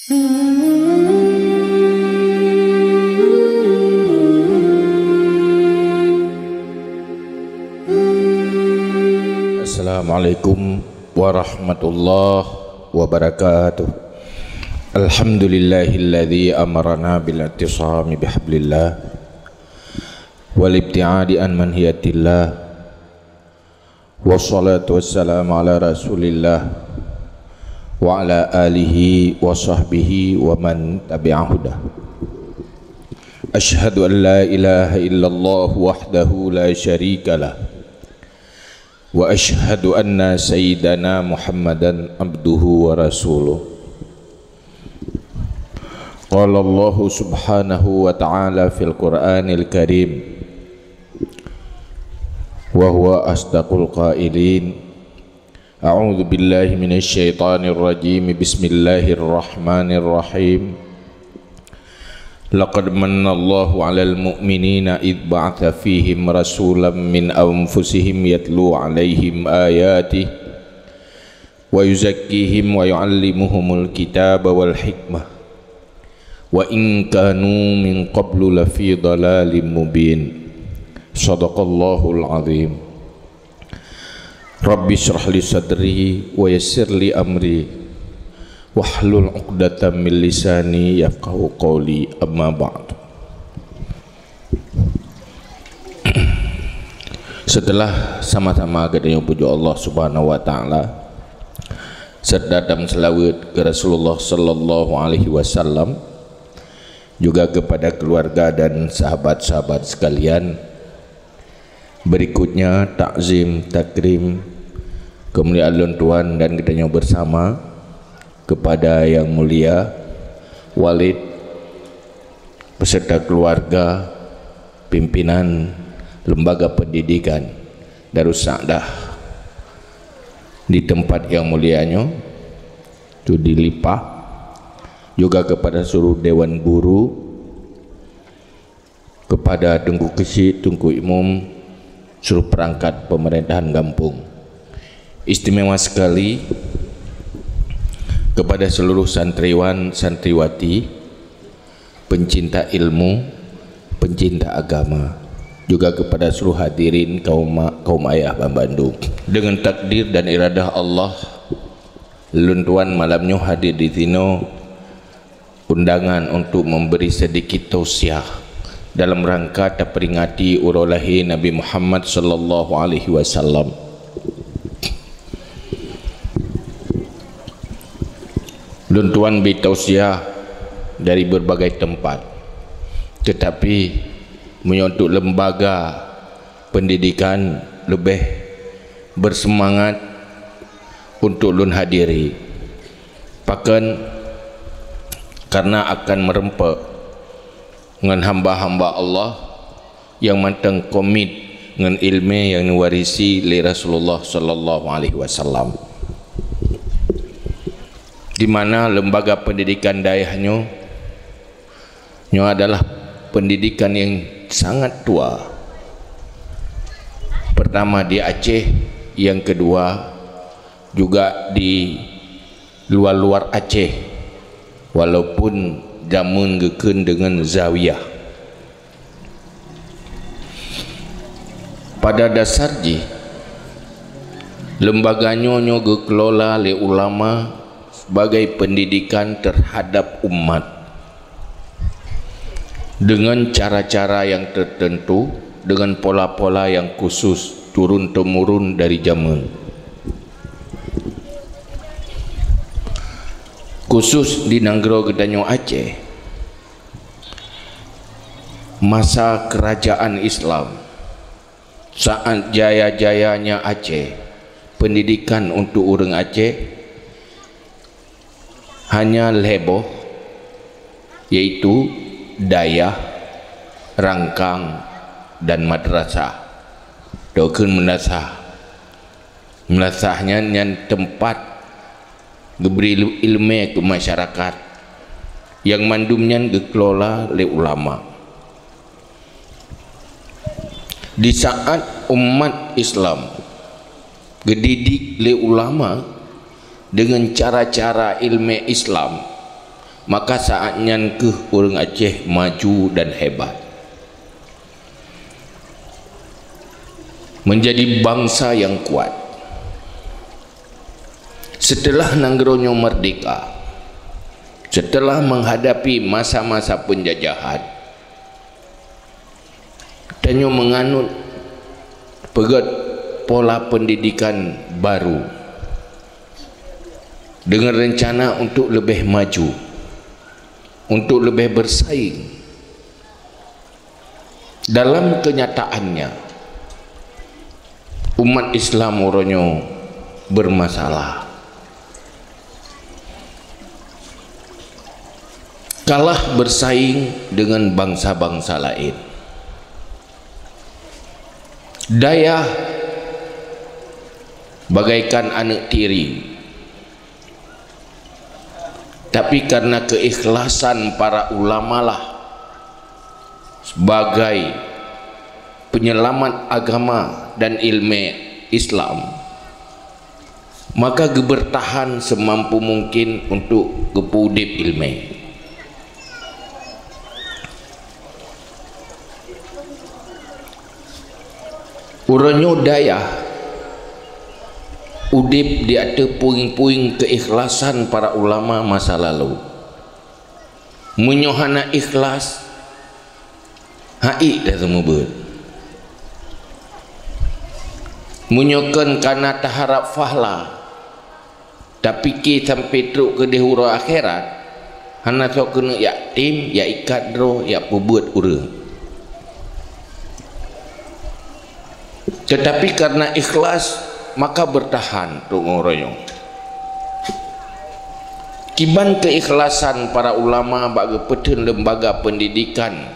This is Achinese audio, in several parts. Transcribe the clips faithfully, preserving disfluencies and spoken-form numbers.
Assalamualaikum warahmatullahi wabarakatuh. Alhamdulillahilladzi amarana bil i'tisami bihablillah wal ibtiadi an manhiyatillah. Wassalatu wassalamu ala Rasulillah wa ala alihi wa sahbihi wa man tabi'ahudah. Asyhadu an la ilaha illallah wahdahu la syarikalah. Wa asyhadu anna sayyidana Muhammadan abduhu wa rasuluh. Qala Allahu subhanahu wa ta'ala fil Qur'anil Karim, wa huwa asdaqul qailin. A'udzu billahi minasy syaithanir rajim. Bismillahirrahmanirrahim. Laqad manna Allahu 'alal mu'minina idz ba'atsa fihim rasulam min anfusihim yatlu 'alaihim ayatihi wa yuzakkihim wa yu'allimuhumul kitaba wal hikmah wa in kanu min qablu lafi dhalalim mubin. Shadaqallahul azim. Rabbi shrah li sadri wa yassir li amri wahlul 'uqdatam min lisani yafqahu qawli, amma ba'du. Seuteulah sama-sama geutanyoe pujoe Allah Subhanahu wa Ta'ala, serta dan seulaweuet keu Rasulullah Sallallahu Alaihi Wasallam, juga kepada keluarga dan sahabat-sahabat sekalian, berikutnya takzim takrim keumuliaan lôn tuan dan geutanyoe bersama kepada Yang Mulia Walid beserta keluarga, pimpinan Lembaga Pendidikan Darussadah di tempat yang mulia nyoe, tu di Lipah, juga kepada seluruh dewan guru, kepada Teungku Keuchik, Teungku Imum, seluruh perangkat pemerintahan gampông. Istimewa sekali kepada seluruh santriwan, santriwati, pencinta ilmu, pencinta agama, juga kepada seluruh hadirin kaum mak, kaum ayah ban bandum. Dengan takdir dan iradah Allah, lôn tuan malam nyoe hadir di sinoe undangan untuk memberi sedikit tausiah dalam rangka taperingati uroe lahé Nabi Muhammad sallallahu alaihi wasallam. Lôn tuan bri tausiah dari berbagai tempat, tetapi meunyoe untuk lembaga pendidikan leubeh bersemangat untuk lôn hadiri. Pakon? Karena akan meureumpok ngon hamba-hamba Allah nyang mantong komit ngon ileumèe nyang neuwarisi lé Rasulullah sallallahu alaihi wasallam, di mana lembaga pendidikan dayah nyoe, nyoe adalah pendidikan nyang sangat tua. Pertama di Aceh, yang kedua juga di luar-luar Aceh, walaupun jameun geukheun deungon zawiyah. Pada dasar jih, lembaga nyoe, nyoe geukelola lé ulama sebagai pendidikan terhadap umat, dengan cara-cara yang tertentu, dengan pola-pola yang khusus turun-temurun dari jameun. Khusus di nanggroe geutanyoe Aceh, masa kerajaan Islam, saat jaya-jayanya Aceh, pendidikan untuk ureuëng Aceh hanya lhèe boh, yaitu dayah, rangkang, dan madrasah. Tokheun meunasah. Meunasah nyan, nyan teumpat geubri ileumèe keu masyarakat, nyang mandum nyan geukelola lé ulama. Di saat umat Islam geudidik lé ulama deungon cara-cara ileumèe Islam, Maka saat nyan keuh ureuëng Aceh maju dan hebat, menjadi bangsa yang kuat. Setelah nanggroe nyoe merdeka, setelah menghadapi masa-masa penjajahan, tanyoe menganut peugét pola pendidikan baru dengan rencana untuk lebih maju, untuk lebih bersaing. Dalam kenyataannya, umat Islam uroe nyoe bermasalah. Kalah bersaing dengan bangsa-bangsa lain. Dayah bagaikan aneuk tiri, tapi karena keikhlasan para ulama lah sebagai penyelamat agama dan ilmu Islam, maka geubertahan semampu mungkin untuk geupeuudeb ilmu. Uroe nyoe dayah udeb di ateueh puing-puing keikhlasan para ulama masa lalu. Meunyoe hana ikhlas, haiek taseumubeut. Meunyoe kon kana taharab fahla, tapike sampai trok keudeh uroe akhirat, hana soe keuneuk jak tem, jak ikat droe, jak peubeuet ureuëng. Tetapi karena ikhlas, maka bertahan teungoh uroe nyoe. Kiban keikhlasan para ulama bak geupeutheun lembaga pendidikan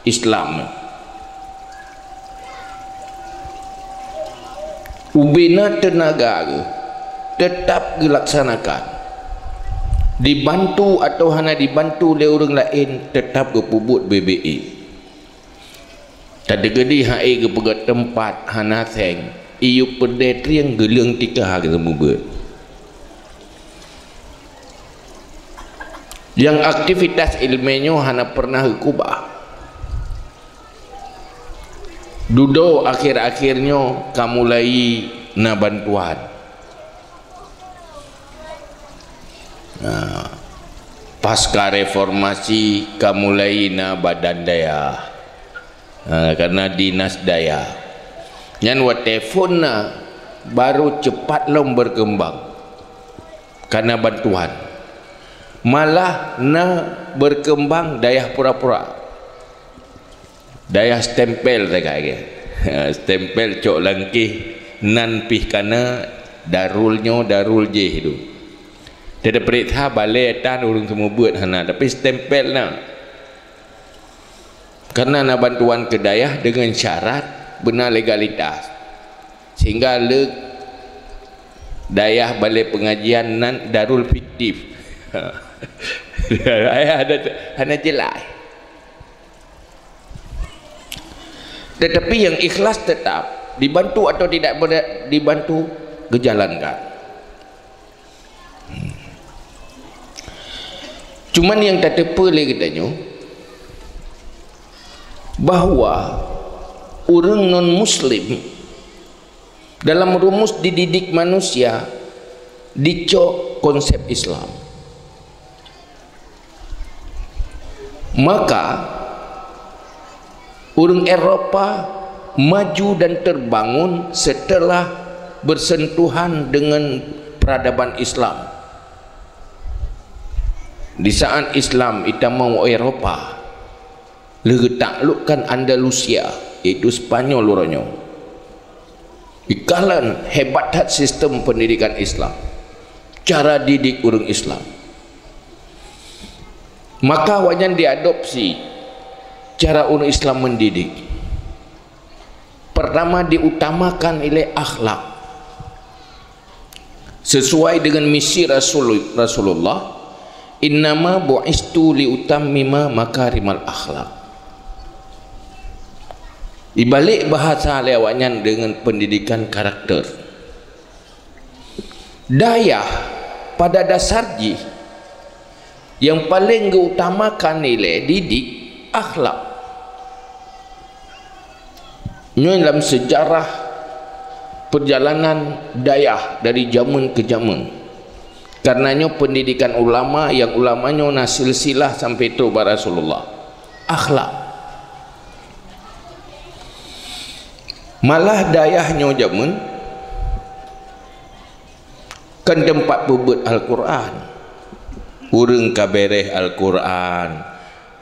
Islam. Ubena teunaga geuh tetap geulaksanakan. Dibantu atawa hana dibantu lé ureuëng laén, tetap geupeubuet B B I. Tadeugedi hai geupeugét teumpat hana seng, iyup peudeh trieng geuleueng tika geuseumeubeuet. Nyang aktivitas ileumé nyoe hana peureunah geukubah. Dudoe akhir-akhir nyoe ka mulai na bantuan. Nah, pasca reformasi ka mulai na badan dayah. Ha, karena dinas dayah. Nyan watée phon na, baru cepat lom berkembang. Karena bantuan. Malah na berkembang dayah pura-pura. Dayah stempel sagai. Stempel cok langkeh nan pih kana Darul nyoe, Darul jih tu. Teupeuriksa balée tan ureuëng seumeubeuet hana, tapi stempel na. Karena na bantuan keu dayah dengan syarat beuna legalitas. Sehingga le dayah balée pengajian nan Darul fiktif. Dayah ada hana jelas. Tetapi yang ikhlas tetap dibantu atau tidak ber- dibantu gejalankan. Cuman nyang tateupeue lé geutanyoe bahwa ureuëng non muslim dalam rumus dididik manusia dicok konsep Islam. Maka ureuëng Eropa maju dan terbangun setelah bersentuhan dengan peradaban Islam. Di saat Islam itamong Eropa, lheueh geutaklukkan Andalusia, yaitu Spanyol uroe nyoe. Ikalon hebat that sistem pendidikan Islam, cara didik ureuëng Islam. Maka awaknyan diadopsi cara ureuëng Islam mendidik. Pertama diutamakan ilée akhlak. Sesuai dengan misi Rasul, Rasulullah, "Innama bu'istu liutammima makarimal akhlak." Ibalik bahasa lé awaknyan dengan pendidikan karakter. Dayah pada dasar jih Nyang paleng geuutamakan ilée didik akhlak. Nyoe lam seujarah peurjalanan dayah dari jameun keu jameun. Kareuna nyoe peundidikan ulama, nyang ulama nyoe na silsilah sampai trok bak Rasulullah. Akhlak. Malah dayah nyoe jameun kan teumpat peubeuet Al-Qur'an. Ureuëng ka béréh Al-Qur'an,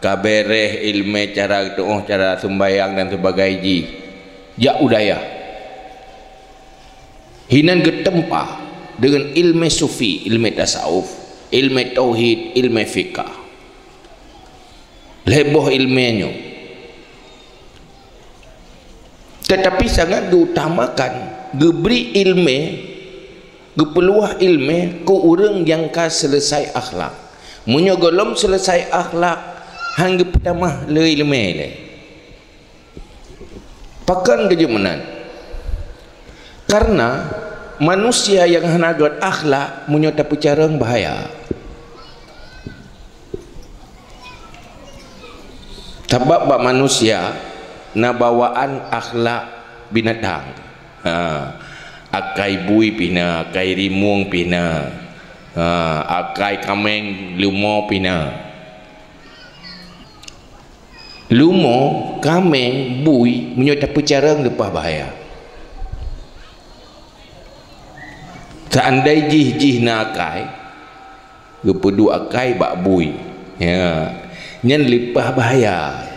ka béréh iéleumé cara geutuoh, cara seumbahyang dan seubagai jih, jak u dayah. Hinan geuteumpa deungon iéleumé sufi, iéleumé tasawuf, iéleumé tauhid, iéleumé fikah. Lhée boh iéleumé nyoe. Teutapi sangat geuutamakan, geubri iéleumé, geupeuluwah iéleumé keu ureuëng nyang ka seuleusai akhlak. Meunyoe gohlom seuleusai akhlak, han geupeutamah lé iéleumé lé. Pakon geujeuet meunan? Kareuna manusia nyang hana gét akhlak, meunyoe tapeucarông bahaya. Sabab bak manusia na bawaan akhlak binatang. Ha, akai bui pih na, akai rimueng pih na. Ha, akai kaméng leumo pih na. Leumo, kaméng, bui, meunyoe tapeucarông leupah bahaya. Seandai jih, jih na akai, geupeuduek akai bak bui. Ya. Nyan leupah bahaya.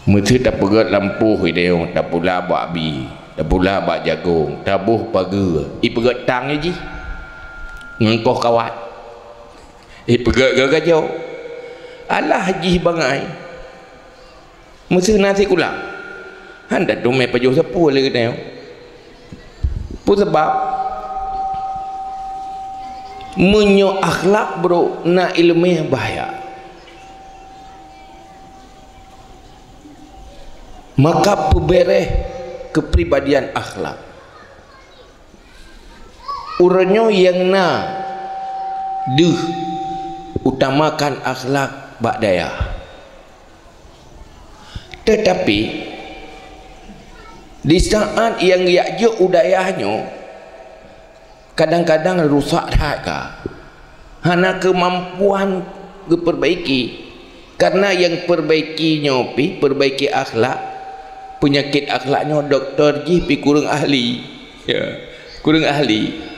Meuseu tapeugét lampôh idéh, tapula bak bi, tapula bak jagông, taboh pageue, ipeugét tang jih. Ngon koh kawat. Ipeugét geugajoe. Alah jih bangai. Meuseu na sikula. Han tateumé pajoh sapeue lé geutanyoe. Peue sabab? Meunyoe akhlak brok na iéleumé bahaya. Maka peubéréh keupribadian akhlak. Uroe nyoe nyang na deuh utamakan akhlak bak dayah. Teutapi, di saát nyang geujak jok u dayah nyoe, kadang-kadang rusak that ka. Hana keumampuan geupeubaiki. Kareuna nyang peubaiki nyoe pih, peubaiki akhlak, peunyakét akhlak nyoe dokto jih pih kureueng ahli. Ya, kureueng ahli.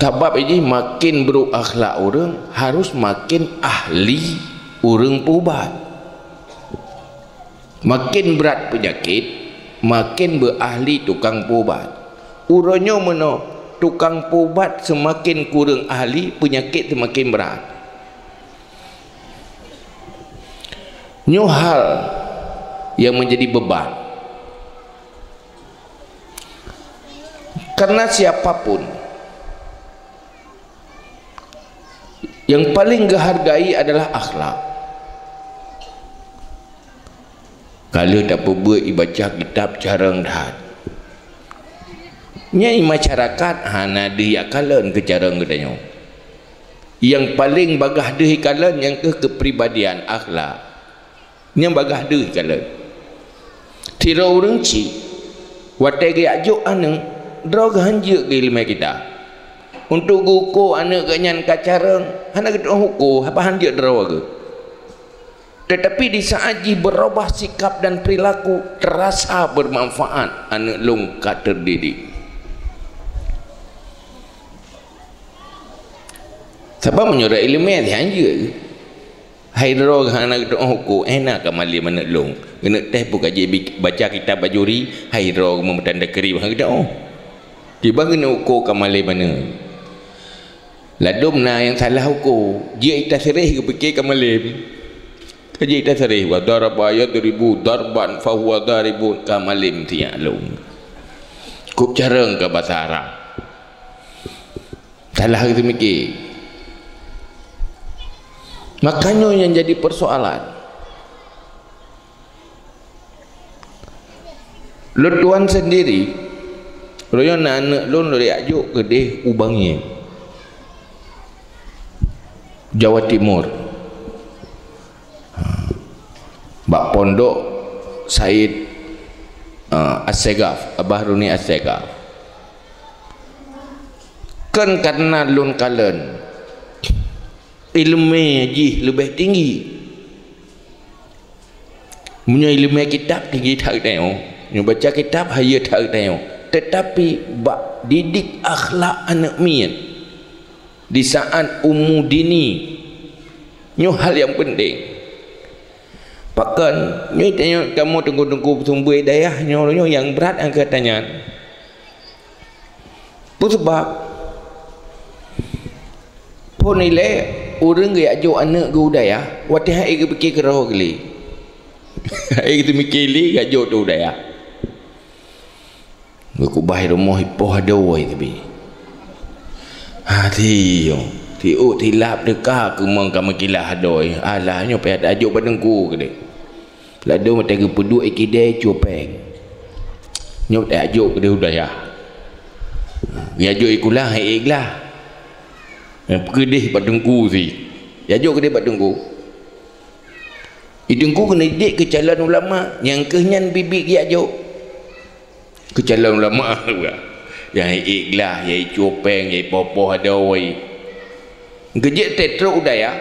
Sabab jih maken brok akhlak ureuëng, harus maken ahli ureuëng peuubat. Maken brat peunyakét, maken beu ahli tukang peuubat. Uroe nyoe meunoe tukang peuubat seumaken kureueng ahli, peunyakét seumaken brat. Nyoe hal nyang meunjadi beuban. Kareuna siapa pun nyang paleng geuhargai adalah akhlak. Ka lheueh tapeubeuet ibaca kitab carông that. Nyan masyarakat hana deuh ikalon keu carông geutanyoe. Nyang paleng bagaih deuh ikalon nyang keuh keupribadian akhlak. Nyang bagaih deuh ikalon. Sidroe ureuëng chik, watée geujak jok aneuëk, droe geuh han jeuet keu iéleumé kitab. Untuk geuko aneuëk geuh nyan ka carông, hana geutuoh uko, haba han jeuet droe geuh. Tetapi di saat jih berubah sikap dan perilaku, terasa bermanfaat, aneuëk lôn ka terdidik. Sabab meunyoe iéleumé han jeuet. Hai droe hana geutuoh uko, eh na ka malem aneuëk lôn. Keuneuk teh pun ka jibaca kitab bajuri, hai droe meumeutanda keuri hana geutuoh. Kiban keuneuk uko ka malem aneuëk. Ladôm na nyang salah uko, jeuet ita sireh geupike ka malem. Ka jeuet ita sireh, wa daraba yadribu darban fahuwa daribun, ka malem tiyak lôn. Kub carông ka basa Arab. Salah geuteumike. Makanya nyang jadi persoalan. Lôn tuan sendiri, Uroe nyoe na aneuk lôn lôn jak jok keudeh u Bangil, Jawa Timur. Ha. Bak pondok Said, eh, Assegaf, Abah Runi Assegaf. Kon karena lôn kalon ileumèe jih leubeh tinggi. Meunyoe ileumèe kitab tinggi that geutanyoe, nyoe baca kitab hayeue that geutanyoe, teutapi bak didik akhlak aneuk miet di saat umu dini, nyoe hal nyang peunteng. Pakon, nyoe tanyoe kamoe teungku-teungku seumeubeuet dayah nyoe, nyoe nyang brat angkat tanyan. Peue sabab? Phon ilèe ureueng geujak jok aneuk geuh u dayah, watèe han ék geupike keudroe lé. Han ék geupike lé geujak jok u dayah. Geukeubah rumoh ipoh adoe teubi. Ha, tiok, tiok tilap teuka keumong ka meukilah adoe. Alah, nyoe payah tajok bak teungku keudeh. Ladôm watèe geupeuduek i keudè cupeng. Nyoe tajok keudeh u dayah. Geujok i kulah, ék glah. Keudeh bak teungku si. Jajok keudeh bak teungku. I teungku keuneuk jidék keu calon ulama, nyang keuh nyan biet-biet geujak jok. Keu calon ulama, nyang ék glah, nyang ék cupeng, nyang ék poh-poh adoe. Geujak trok u dayah.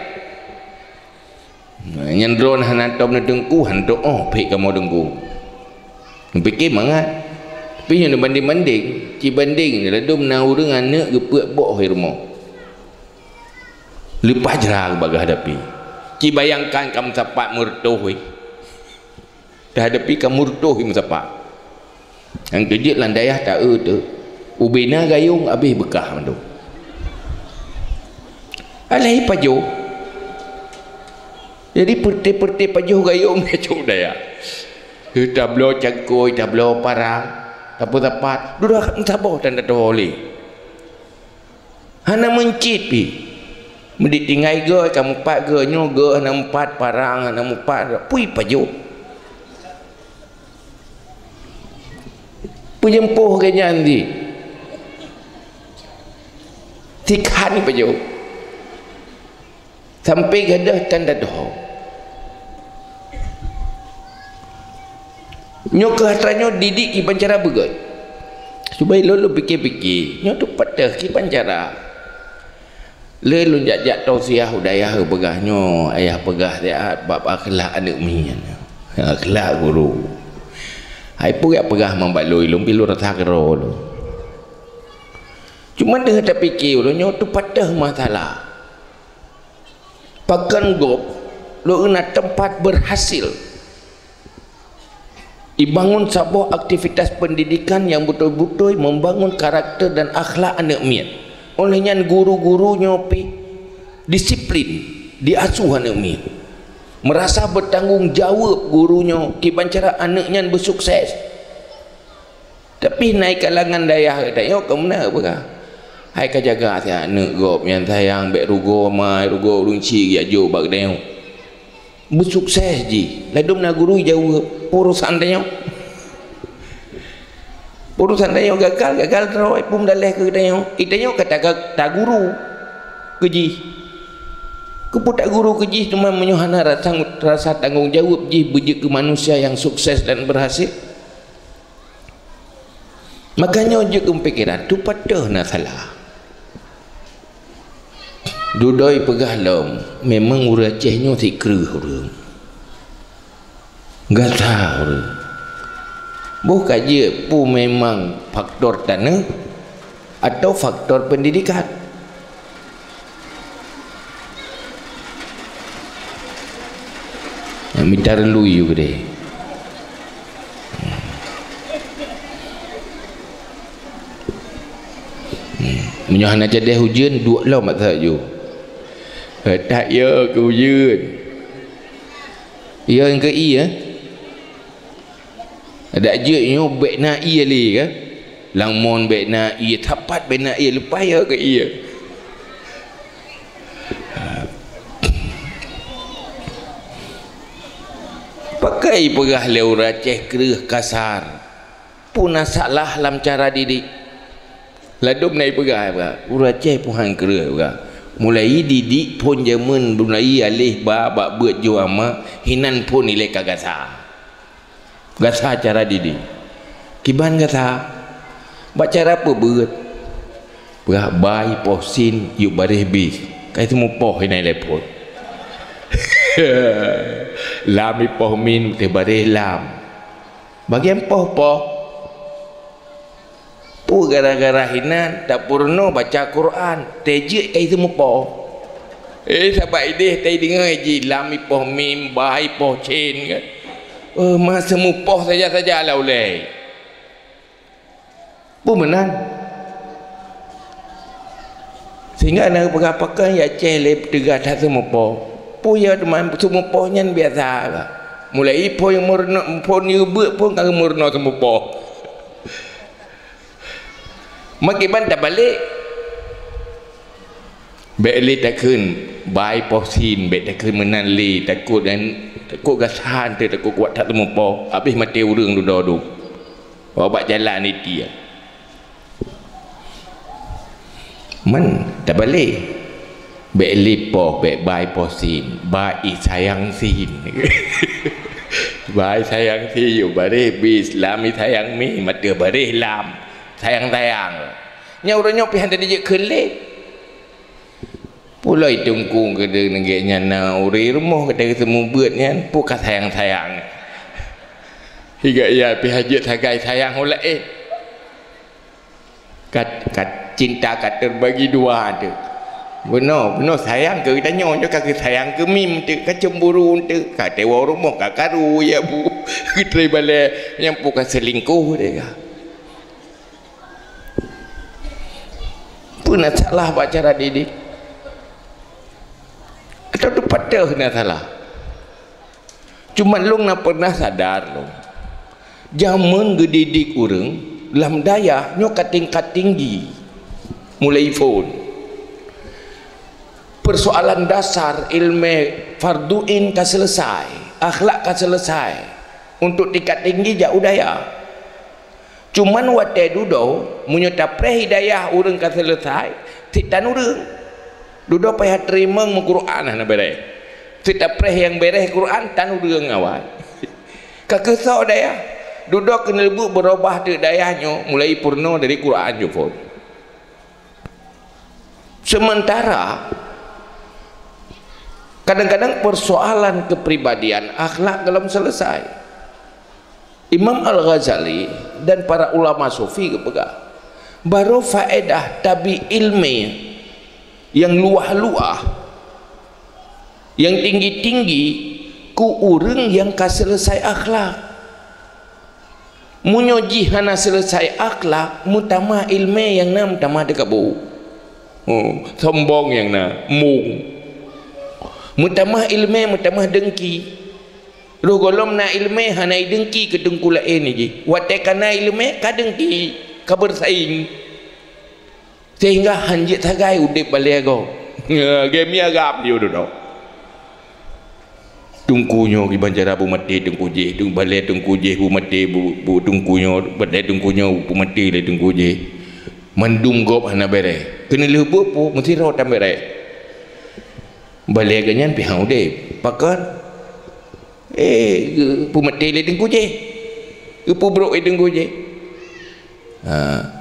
Nah, nyan droeneuh hana tom neuteungku, han teu'oh phek kamoe teungku. Neupike mangat. Tapi nyoe neubandeng-bandeng, ci bandeng ladôm na ureueng aneuk geupeuet boh di rumoh. Leupah jra geubagaih hadapi. Ci bayangkan ka meusapat meureutôh, eh. Teuhadapi ka meureutôh meusapat. Nyang keujeuet lam dayah taeu teuh, ubena gayông abéh beukah mandum. Alah pajoh. Jadi, peureute-peureute pajoh gayông cok dayah. Tabloe cangkôi, tabloe parang, tapeusapat, dudoe meusaboh dan tadoe lé. Hana meuncit pih. Meudit tinggai goe, ka meupat goe, nyoe goe hana meupat, parang hana meupat, pui pajoh. Peujeumpôh geuhnyan di. Tikhan pajoh. Sampai gadôh tan tadoe. Nyoe keuh atra nyoe didik kiban cara beugét. Cuba lôn, lôn pike-pike, nyoe teuh patéh kiban cara. Lé lôn jak-jak tausiah u dayah, peugah nyoe, ayah peugah siat bab akhlak aneuk miet. Akhlak guru. Hai peue jak peugah man bak lôn, lôn pih lôn rasa keudroe lôn. Cuma deuh tapike ulôn nyoe teuh patéh masalah. Pakon gob lôn na teumpat berhasil ibangun saboh aktivitas pendidikan nyang beutôi-beutôi membangun karakter dan akhlak aneuk miet. Óh lheueh nyan guru-guru nyoe pih disiplin, diasuh aneuk miet. Merasa bertanggung jawab guru nyoe kiban cara aneuk nyan beusukses. Tapi na i kalangan dayah geutanyoe ka meunan peugah, "Hai ka jaga siat aneuk gob nyan sayang, bèk rugoe ma, rugoe ureueng chik jak jok bak geutanyoe." Beusukses jih, ladôm na guru jaweueb, "Urosan tanyoe." Urosan tanyoe gagal, gagal droe, peue meudaléh keu geutanyoe. I tanyoe ka taga-, taguru keu jih. Keupeue taguru keu jih, teuma meunyoe hana rasa, rasa tanggong jaweueb jih beujeuet keu manusia nyang sukses dan berhasil? Makajih jeuet keu pikiran, teuh patéh na salah. Dudoe peugah lom, memang ureueng Aceh nyoe sikreueh ureueng. Gata ureueng. Boh ka jeuet peue memang faktor taneuh atau faktor pendidikan. Nyang mita reului yue keudeh. Hmm. Meunyoe hana cadeh ujeuen, duek lom bak that ju. Eh, that ya keu ujeuen. Ya keu ié. Dak jeuet nyoe bèk na ié lé ka. Lam mon bèk na ié, tapat bèk na ié, leupah ya keu ié. Pakon peugah lé ureueng Aceh kreueh kasar. Peue na salah lam cara didik? Ladôm na ipeugah, ipeugah, ureueng Aceh pun han kreueh, ipeugah. Mulai didik phôn jameun, mulai aleh ba bak beuet jeuem ama, hinan phôn ilée ka gasa. Gasa cara didik. Kiban gasa? Bak cara peubeuet. Peugah bai poh sin yub baréh bis. Ka teumupoh hinan ilée phôn. Lam ipoh mim teuh baréh lam. Bagian poh-poh. Peue gara-gara hinan tapeurunoe baca Quran, tée jeuet ka iseumupoh. Eh, sabab ideh teudeungoe jih lam ipoh mim, ba ipoh sin kan. Eh, ma seumupoh saja-saja lah ulée. Peue meunan? Sehingga na peugah pakon ya Aceh lé teuga that seumupoh. Peue ya teuma seumupoh nyan biasa lah. Mulai ipoh nyang meurunoe, ipoh nyang beuet pun ka meurunoe seumupoh. Makiban tabalek. Bék lé takheun bai poh sin, bék takheun meunan lé, takot dan takot gasan teuh, takot kuat that seumupoh, habéh maté ureueng dudoe dum. Bak jalan itie. Man tabalek. Bék lé poh, bék bai poh sin, bai sayang sin. Bai sayang sin, yub baréh bis, lam sayang mim, ateueh baréh lam. Sayang-sayang. Nyan ureueng nyoe pih han teudeungoe jeuet keu lé. Pulai teungku keu deungon nyan na ureueng rumoh keu seumubeut nyan, peue ka sayang-sayang. Higa iya pih jeuet sagai sayang ulée. Kat, kat, cinta ka terbagi dua tu. Bunoe, bunoe sayang keu geutanyoe, nyoe ka keu sayang keu mim tu, ka cemburu tu, ka tewa rumoh, ka karu ya bu. Keu trei balée nyang peue ka selingkuh deh ka. Peue na salah bak cara didik? Atau teupatéh na salah? Cuma lôn na pernah sadar lôn. Jameun geudidik ureueng lam dayah nyoe ka tingkat tinggi. Mulai phôn. Persoalan dasar ilmu fardu ain ka selesai, akhlak ka selesai. Untuk tingkat tinggi jak u dayah. Cuman watée dudoe, meunyoe tapreh hidayah ureueng ka selesai, cit tan ureueng. Dudoe payah teurimong meuquran hana béréh. Cit tapreh nyang béréh Quran tan ureueng awai. Ka keusoe dayah, dudoe keuneuleubeut beurubah teuk dayah nyoe mulai peurunoe dari Quran jih phôn. Sementara kadang-kadang persoalan kepribadian akhlak belum selesai. Imam Al-Ghazali dan para ulama sufi geupeugah, barô faedah tabi ilmu nyang luwah-luwah, nyang tinggi-tinggi keu ureueng nyang ka selesai akhlak. Meunyoe jih hana selesai akhlak, meutamah ilmu nyang na meutamah deukabô. Oh, sombong nyang na, mung. Meutamah ilmu, meutamah dengki. Roh gohlom na ilmu hana ideungki keu teungku laén jih. Watée ka na ilmu ka deungki, ka beursaing. Sehingga han jeuet sagai udeb balée gob. Gemi agam jih dudoe. Teungku nyoe kiban cara beumaté teungku jih, teung balée teungku jih beumaté bu, bu teungku nyoe, balée teungku nyoe beumaté lé teungku jih. Mandum gob hana béréh. Keuneuleubeut peue meusidroe tan béréh. Balée geuh nyan pih han udeb. Pakon? Eh, geupeumaté lé teungku jih. Geupeubrok lé teungku jih. Ha,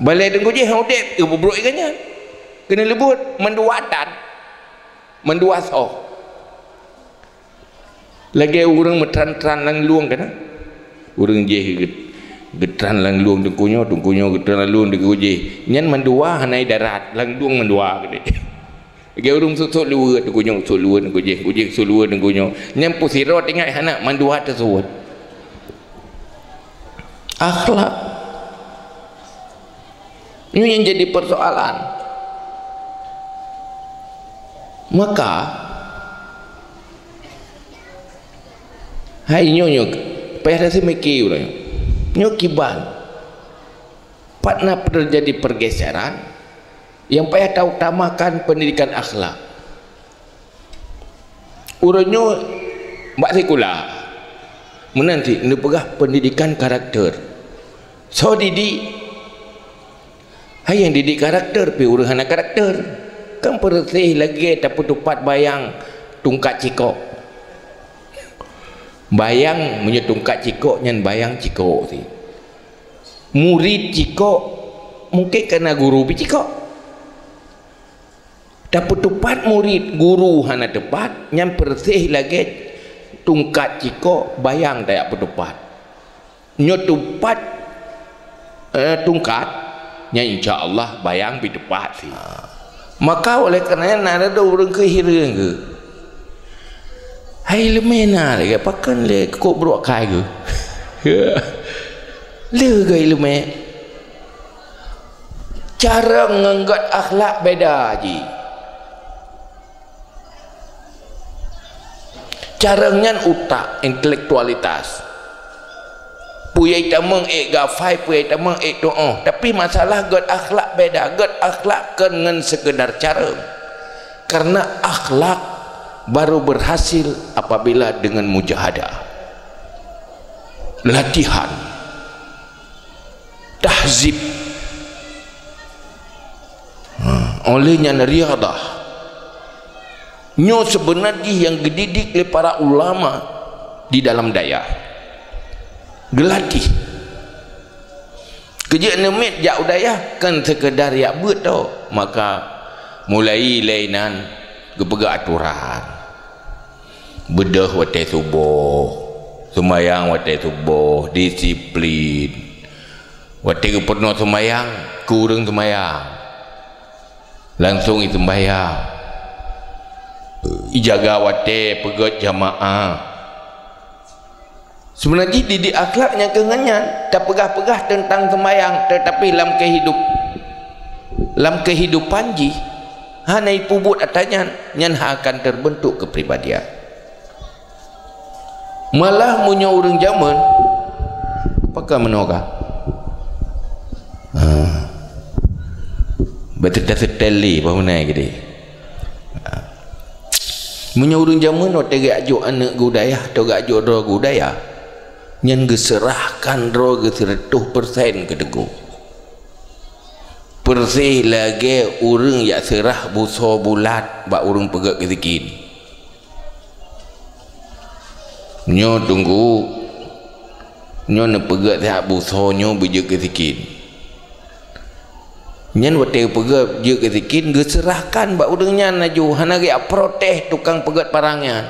balée teungku jih han udeb, geupeubrok lé geuh nyan. Keuneuleubeut mandua tan. Mandua soh. Lagée ureueng meutran-tran lam lueng kana. Ureueng jih geut-, geutran lam lueng teungku nyoe, teungku nyoe geutran lam lueng teungku jih. Nyan mandua hana idarat, lam lueng mandua keudeh. Lagée ureueng sot-sot luweue, teungku nyoe sot luweue, teungku jih, teungku jih sot luweue, teungku nyoe. Nyan peusidroe teuingat hana, mandua teusot. Akhlak. Nyoe nyang jadi persoalan. Maka, hai nyoe, nyoe, payah taseumike uroe nyoe. Nyoe kiban. Pat na terjadi pergeseran, nyang payah tautamakan pendidikan akhlak. Uroe nyoe bak sikula, meunan cit neupeugah pendidikan karakter. Soe didik? Hai nyang didik karakter, pi ureuëng hana karakter. Kan peureuséh lagée tapeutupat bayang tungkat cikok. Bayang, meunyoe tungkat cikok nyan bayang cikok sih. Murit cikok, mungkin karena guru pi cikok. Tapeutupat murit, guru hana teupat, nyan peureuséh lagée tungkat cikok, bayang tajak peutupat. Nyoe tupat, eh, tungkat, nyan insya Allah bayang pi tupat sih. Maka oleh karena nyan na ada ureuëng keu hireuen geuh. Hai leumé na lé, pakon lé kok brok kai geuh. Lé gai leumé. Carông ngon gét akhlak beda jih. Carông nyan utak, intelektualitas. Peue nyang tamong ék gafai, peue nyang tamong ék tuoh. Tapi masalah gét akhlak beda. Gét akhlak kon ngon sekedar carông. Karena akhlak baru berhasil apabila dengan mujahadah. Latihan. Tahzib. Ha, oleh nyan riadah. Nyoe seubeuna jih nyang geudidik lé para ulama di dalam dayah. Geulatih. Keujeuet neumiet jak u dayah kon seukeudar jak beuet tok, maka mulai lé inan geupeugah atoran. Beudôh watée suboh, seumayang watée suboh, disiplin. Watée geupeurunoe seumayang, keu ureuëng seumayang. Langsong jiseumbayang. Jijaga watée peugét jamaah. Seubeuna jih didik akhlak nyang keu ngon nyan, tapeugah-peugah teuntang seumayang, teutapi lam keuhidup, lam keuhidupan jih hana jipeubuet atra nyan, nyan hana akan teubeuntuk keupribadian. Malah meunyoe ureuëng jameun, pakon meunoe ka? Ha. Beuteuta seuteli bah meunai gede. Ha. Meunyoe ureuëng jameun watée geujok aneuëk geu dayah atau geujok droe geu dayah, nyan geuseurahkan droe geuh sireutoh persen keu teungku. Peureuséh lagée ureuëng jak seurah busoe bulat bak ureuëng peugét keusikin. Nyoe teungku, nyoe neupeugét siat busoe nyoe beujeuet keusikin. Nyan watée peugét jeuet keusikin, geuseurahkan bak ureuëng nyan laju, hana geujak protes tukang peugét parang nyan.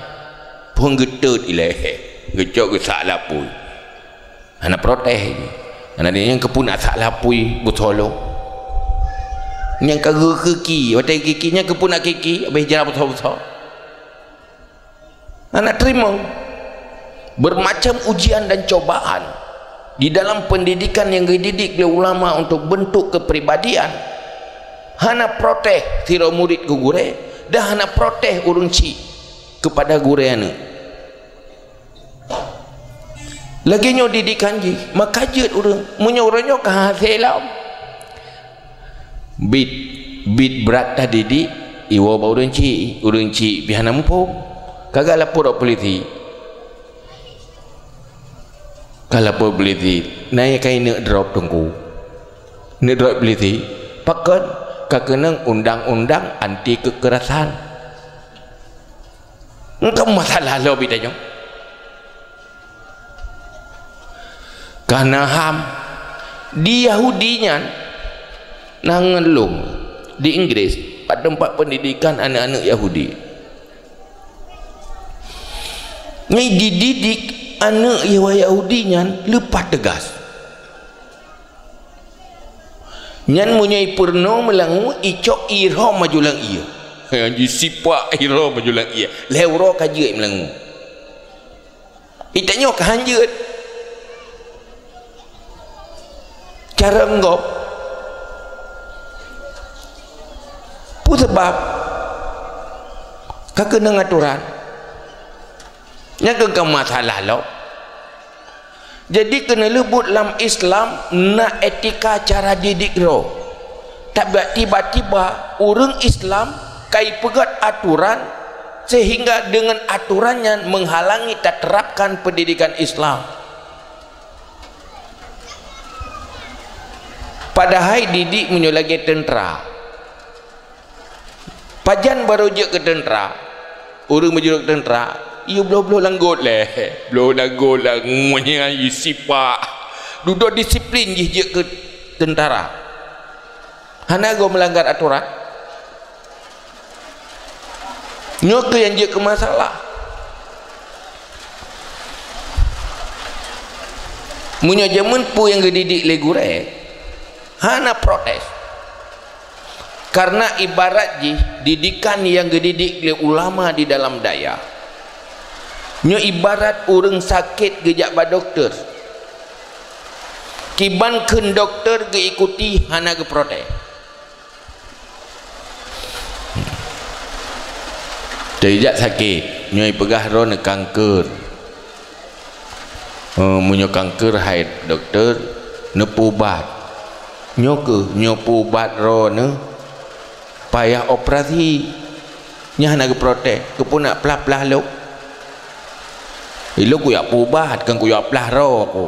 Phon geutot ilée, geucok geusak lapui. Hana protes. Hana nyang keupeue nak sak lapui busoe lôn. Nyang ka geukeue ki, watée geukiki nyan keupeue nak kiki, habéh jra busoe-busoe. Hana teurimong. Bermacam ujian dan cobaan di dalam pendidikan yang dididik oleh ulama untuk bentuk kepribadian. Hana protes sidroe murit keu gurée, dan hana protes ureuëng chik kepada gurée aneuëk. Lagée nyoe didikan jih, maka jeuet ureuëng. Meunyoe ureuëng nyoe ka hase lom, bit, bit brat tadidik, iwoe bak ureuëng chik, ureuëng chik pih hana muphom. Ka geulapor bak polisi. Ka lapor polisi, na nyang ka ineuk drop teungku. Neuk drop polisi, pakon ka keunong undang-undang anti kekerasan. Engkau masalah lo bit tanyoe. Kana ham di Yahudi nyan na ngon lôn di Inggris, pat teumpat pendidikan aneuk-aneuk Yahudi. Nyan dididik aneuk Yahudi nyan leupah teugas. Nyan meunyoe ipeurunoe meulangue, icok ié rhom maju lam ié. Nyan jisipak ié rhom maju lam ié. Lhée uroe ka jeuet meulangue. Itanyoe ka hanjeuet. Cara gob. Peue sabab? Ka keunong atoran. Nyan keuh ka masalah lom. Jadi keuneuleubuet lam Islam na etika cara didik droe. Tapi tiba-tiba ureuëng Islam ka ipeugét atoran sehingga deungon atoran nyan menghalangi taterapkan pendidikan Islam. Padahai didik meunyoe lagée teuntra. Pajan barô jeuet keu teuntra, ureuëng meujurok teuntra, yue bloh-bloh langgot lé. Bloh langgot lah, ngunyai sipak. Dudoe disiplin jih jeuet keu teuntara. Hana goe meulanggar atoran. Nyoe keuh nyang jeuet keu masalah. Meunyoe jameun peue nyang geudidik lé gurée, hana protes. Karena ibarat jih didikan nyang geudidik lé ulama di dalam dayah. Nyoe ibarat ureuëng sakét geujak bak dokto. Kiban kheun dokto geuikuti, hana geuprotes. Teujak sakét, nyoe ipeugah droeneuh kanker. Eh, meunyoe kanker hai dokto, neupeuubat. Nyoe keuh, nyoe peuubat droeneuh payah operasi. Nyan hana geuprotes, keupeue nak plah-plah lom. Ilok kuyak peuubat, kan kuyak plah droe ku.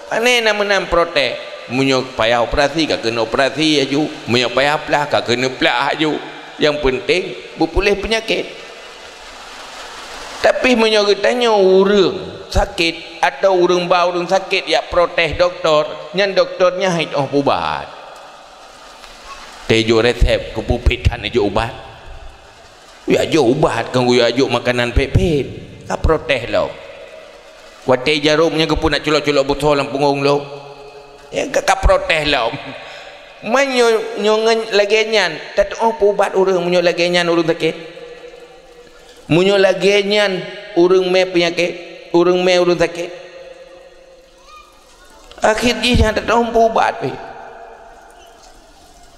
Pane na meunan protes? Meunyoe payah operasi, ka keuneuk operasi aju. Meunyoe payah plah, ka keuneuk plah aju. Nyang peunteng, beupuléh peunyakét. Tapi meunyoe geutanyoe ureuëng sakét atau ureuëng ba ureuëng sakét jak protes dokto, nyan dokto nyan hai toh peuubat. Teuh jok resep, keupeue pih that neujok ubat. Kuyak jok ubat, kan kuyak jok makanan phet-phet. Ka protes lom. Watée jaroe nyan keupeue nak culok-culok beusoe lam punggong lom. Ya, ka, ka protes lom. Meunyoe nyoe ngon lagée nyan, tatuoh peuubat ureuëng meunyoe lagée nyan ureuëng sakét. Meunyoe lagée nyan ureuëng mé peunyakét, ureuëng mé ureuëng sakét. Akhé jih nyan tatuoh peuubat pih.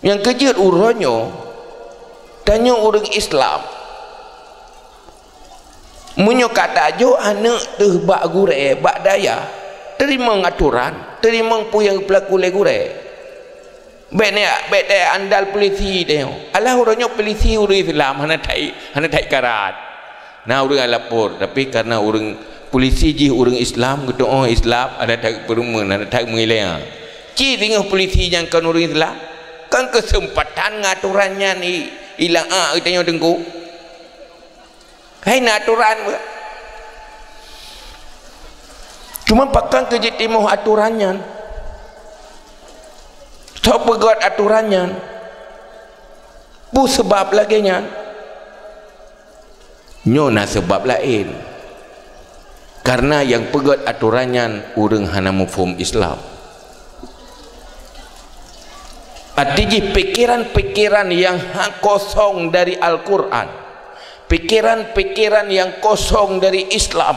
Nyang keujeuet uroe nyoe, tanyoe ureuëng Islam, meunyoe ka tajok aneuëk teuh bak gurée, bak dayah, teurimong atoran, teurimong peue nyang geupeulaku lé gurée. Bék ni, bék teuandal polisi tanyoe. Alah uroe nyoe polisi ureuëng Islam hana that, hana that karat. Na ureuëng alapor, tapi karena ureuëng polisi jih ureuëng Islam, geutuoh Islam, hana that peureumeun, hana that meuiléng. Ci singoh polisi nyang kon ureuëng Islam, kan keuseumpatan ngon atoran nyan i, ilaa geutanyoe teungku. Hai na atoran beuh. Cuma pakon keu jitimoh atoran nyan? Soe peugét atoran nyan? Peue sabab lagée nyan? Nyoe na sabab laén. Karena nyang peugét atoran nyan ureuëng hana muphom Islam. Arti jih pikeran-pikeran nyang ha-, kosong dari Al-Quran, pikeran-pikeran nyang kosong dari Islam,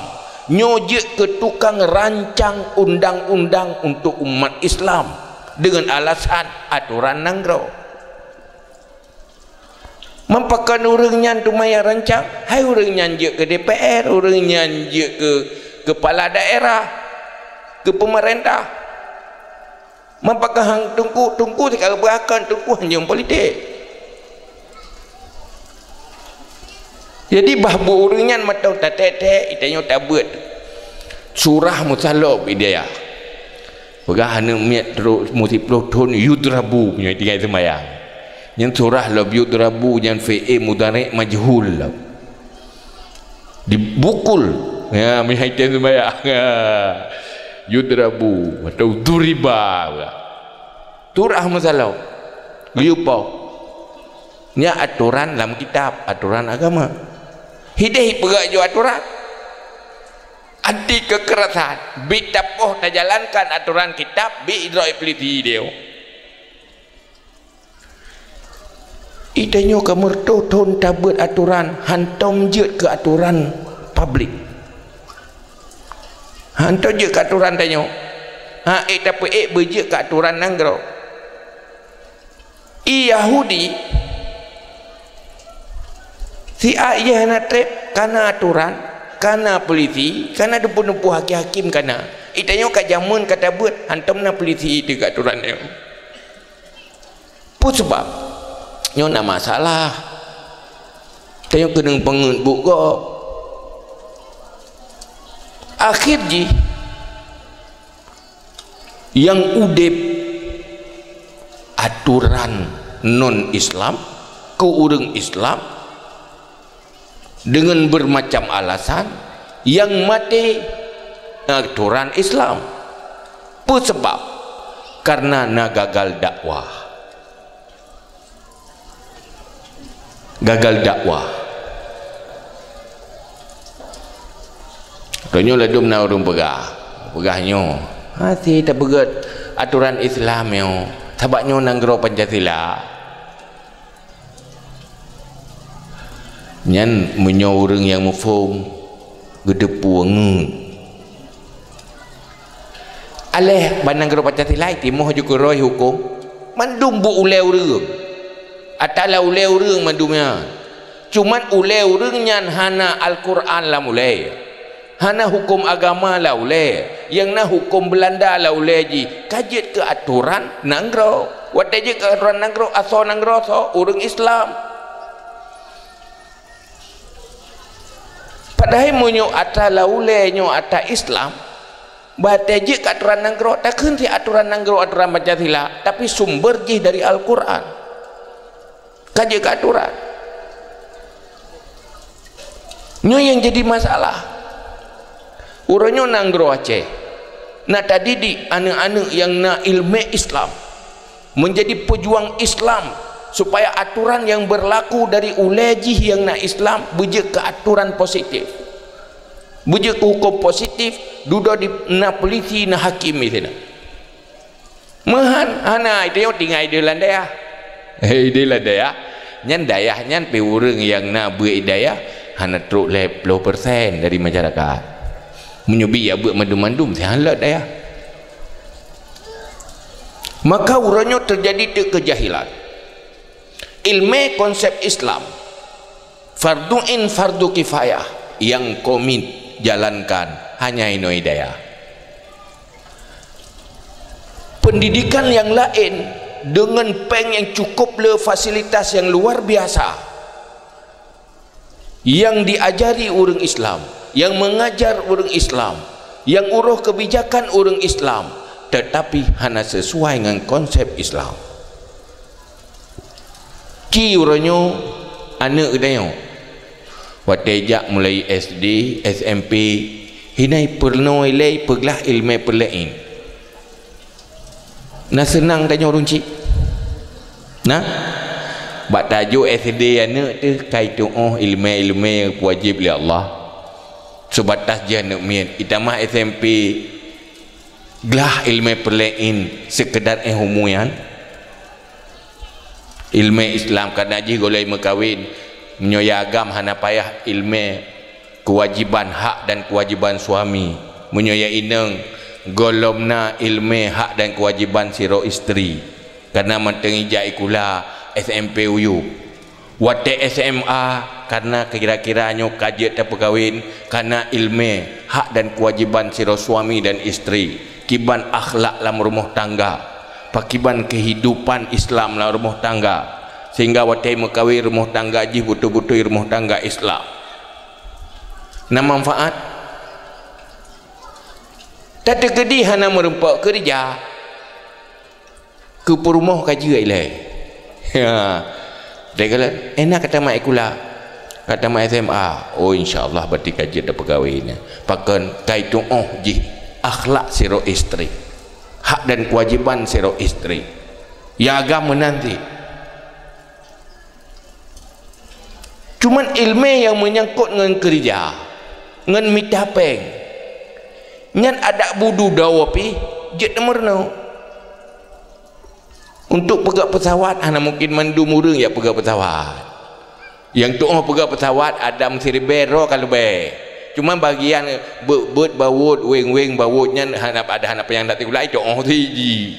nyoe jeuet keu tukang rancang undang-undang untuk umat Islam dengan alasan atoran nanggroe. Meupakon ureuëng nyan teuma nyang rancang, hai ureuëng nyan jeuet keu D P R, ureuëng nyan jeuet keu keupala daerah, keu peumeurintah. Meupakon hang teungku, teungku sikareubeue akon, teungku hanjeueng politik. Jadi bah bu ureuëng nyan mantong tatek-tek, itanyoe tabeuet surah meusalôb idéh. Peugah aneuëk miet trok musiploh thon yudrabu meunyoe tinggai seumayang. Nyan surah lom yudrabu nyan fi'il mudhari' majhul lom. Dibukul. Ya, meunyoe item seumayang. Ya. Yudrabu atau duriba. Surah meusalôb. Geuyue poh. Nyan atoran lam kitab, atoran agama. Hidéh peugah jok atoran. Anti kekerasan, bit tapoh tajalankan atoran kitab, bit idroe polisi idéh. Itanyoe ka meureutoh thon tabeuet atoran, hantom jeuet keu atoran publik. Hantom jeuet keu atoran tanyoe. Ha, ék tapeuék beujeuet keu atoran nanggroe. I Yahudi, si A ijih hana treb, kana atoran, kana polisi, kana teupeu-neupeu hakim-hakim kana. Itanyoe ka jameun ka tabeuet, hantom na polisi itu keu atoran nyoe. Peue sabab? Nyoe na masalah. Tanyoe keuneuk peungeut buet gob. Akhé jih, nyang udeb aturan non-Islam keu ureuëng Islam dengan bermacam alasan, yang maté aturan Islam. Peue sabab? Karena na gagal dakwah. Gagal dakwah. Tanyoe ladum na ureuëng peugah, peugah nyoe, "Hase tapeugét aturan Islam nyoe, sabab nyoe nanggroe Pancasila." Nyan meunyoe ureuëng nyang muphom geuteupeue ngeut. Aléh ban nanggroe Pancasila timoh jikeurôi huköm, mandum buet ulée ureuëng. Atra ulée ureuëng mandum nyan. Cuman ulée ureuëng nyan hana Al-Qur'an lam ulée. Hana huköm agama lam ulée. Nyang na huköm Beulanda lam ulée jih ka jeuet keu aturan nanggroe. Watée jeuet keu aturan nanggroe, asoe nanggroe soe? Ureuëng Islam. Padahai meunyoe atra lam ulée nyoe atra Islam, watée jeuet keu aturan nanggroe, takheun cit aturan nanggroe aturan Pancasila, tapi sumber jih dari Al-Qur'an. Ka jeuet keu aturan. Nyoe nyang jadi masalah. Uroe nyoe nanggroe Aceh na tadidik aneuëk-aneuëk nyang na iéleumé Islam, menjadi pejuang Islam, supaya aturan nyang berlaku dari ulée jih nyang na Islam beujeuet keu aturan positif, beujeuet keu huköm positif. Dudoe di na polisi, na hakém di sinan. Meuhan hana, itu nyang tinggai di lam dayah. Di lam dayah. Nyan dayah nyan pih ureuëng nyang na beuet di dayah hana trok lhée ploh persen dari masyarakat. Meunyoe bit jak beuet mandum-mandum, sihan lom dayah. Maka uroe nyoe teujadi teuk keujahilan. Iéleumé konsep Islam, fardu ain, fardu kifayah, nyang komit jalankan hanya inoe dayah. Pendidikan nyang laén deungon péng nyang cukup le, fasilitas nyang luar biasa, nyang diajari ureuëng Islam, nyang mengajar ureuëng Islam, nyang uroh keubijakan ureuëng Islam, teutapi hana sesuai ngon konsep Islam. Ci uroe nyoe aneuëk geutanyoe, watée jak mulai S D, S M P, hina peurunoe ilée, peuglah iéleumé peureulée ain. Na seunang tanyoe ureuëng chik? Na? Bak tajok S D aneuëk teuh ka itu'oh iéleumé-iéleumé nyang geuwajéb lé Allah. Seubatas jih aneuëk miet, itamah S M P, glah iéleumé peureulée ain seukeudar éh umu nyan. Iéleumé Islam, kana jih gohlom meukawen, meunyoe nyang agam hana payah iéleumé keuwajéban hak dan keuwajéban suami. Meunyoe nyang inong gohlom na iéleumé hak dan keuwajéban sidroe istri, kana mantong ijak sikula S M P uyueb. Watée S M A, kana kira-kira nyoe ka jeuet tapeukawen, kana iéleumé hak dan keuwajéban sidroe suami dan istri, kiban akhlak lam rumoh tangga, pakiban keuhidupan Islam lam rumoh tangga, sehingga watée meukawen rumoh tangga jih beutôi-beutôi rumoh tangga Islam. Na manfaat? Tateukeudi hana meurumpok keureuja, keu peurumoh ka jeuet ilée. Ya. Dai galak, "Eh, na ka tamat sikula, ka tamat S M A." "Oh, insya Allah, berarti ka jeuet tapeukawen." Pakon? Ka itu'oh jih akhlak sidroe istri, hak dan keuwajéban sidroe istri. Nyang agam meunan cit. Cuman iéleumé nyang meunyangkot ngon keureuja, ngon mita péng, nyan adak budu dawa pih jeuet meurunoe. Untuk peugöt peusawat, hana mungken mandum ureuëng jak peugöt peusawat. Nyang tu'oh peugöt peusawat, Adam siribée droe ka leubeh. Cuman bagian beuet-beuet bawot, weng-weng bawot nyan hana, ada hana panyang dat sikula, tu'oh siji.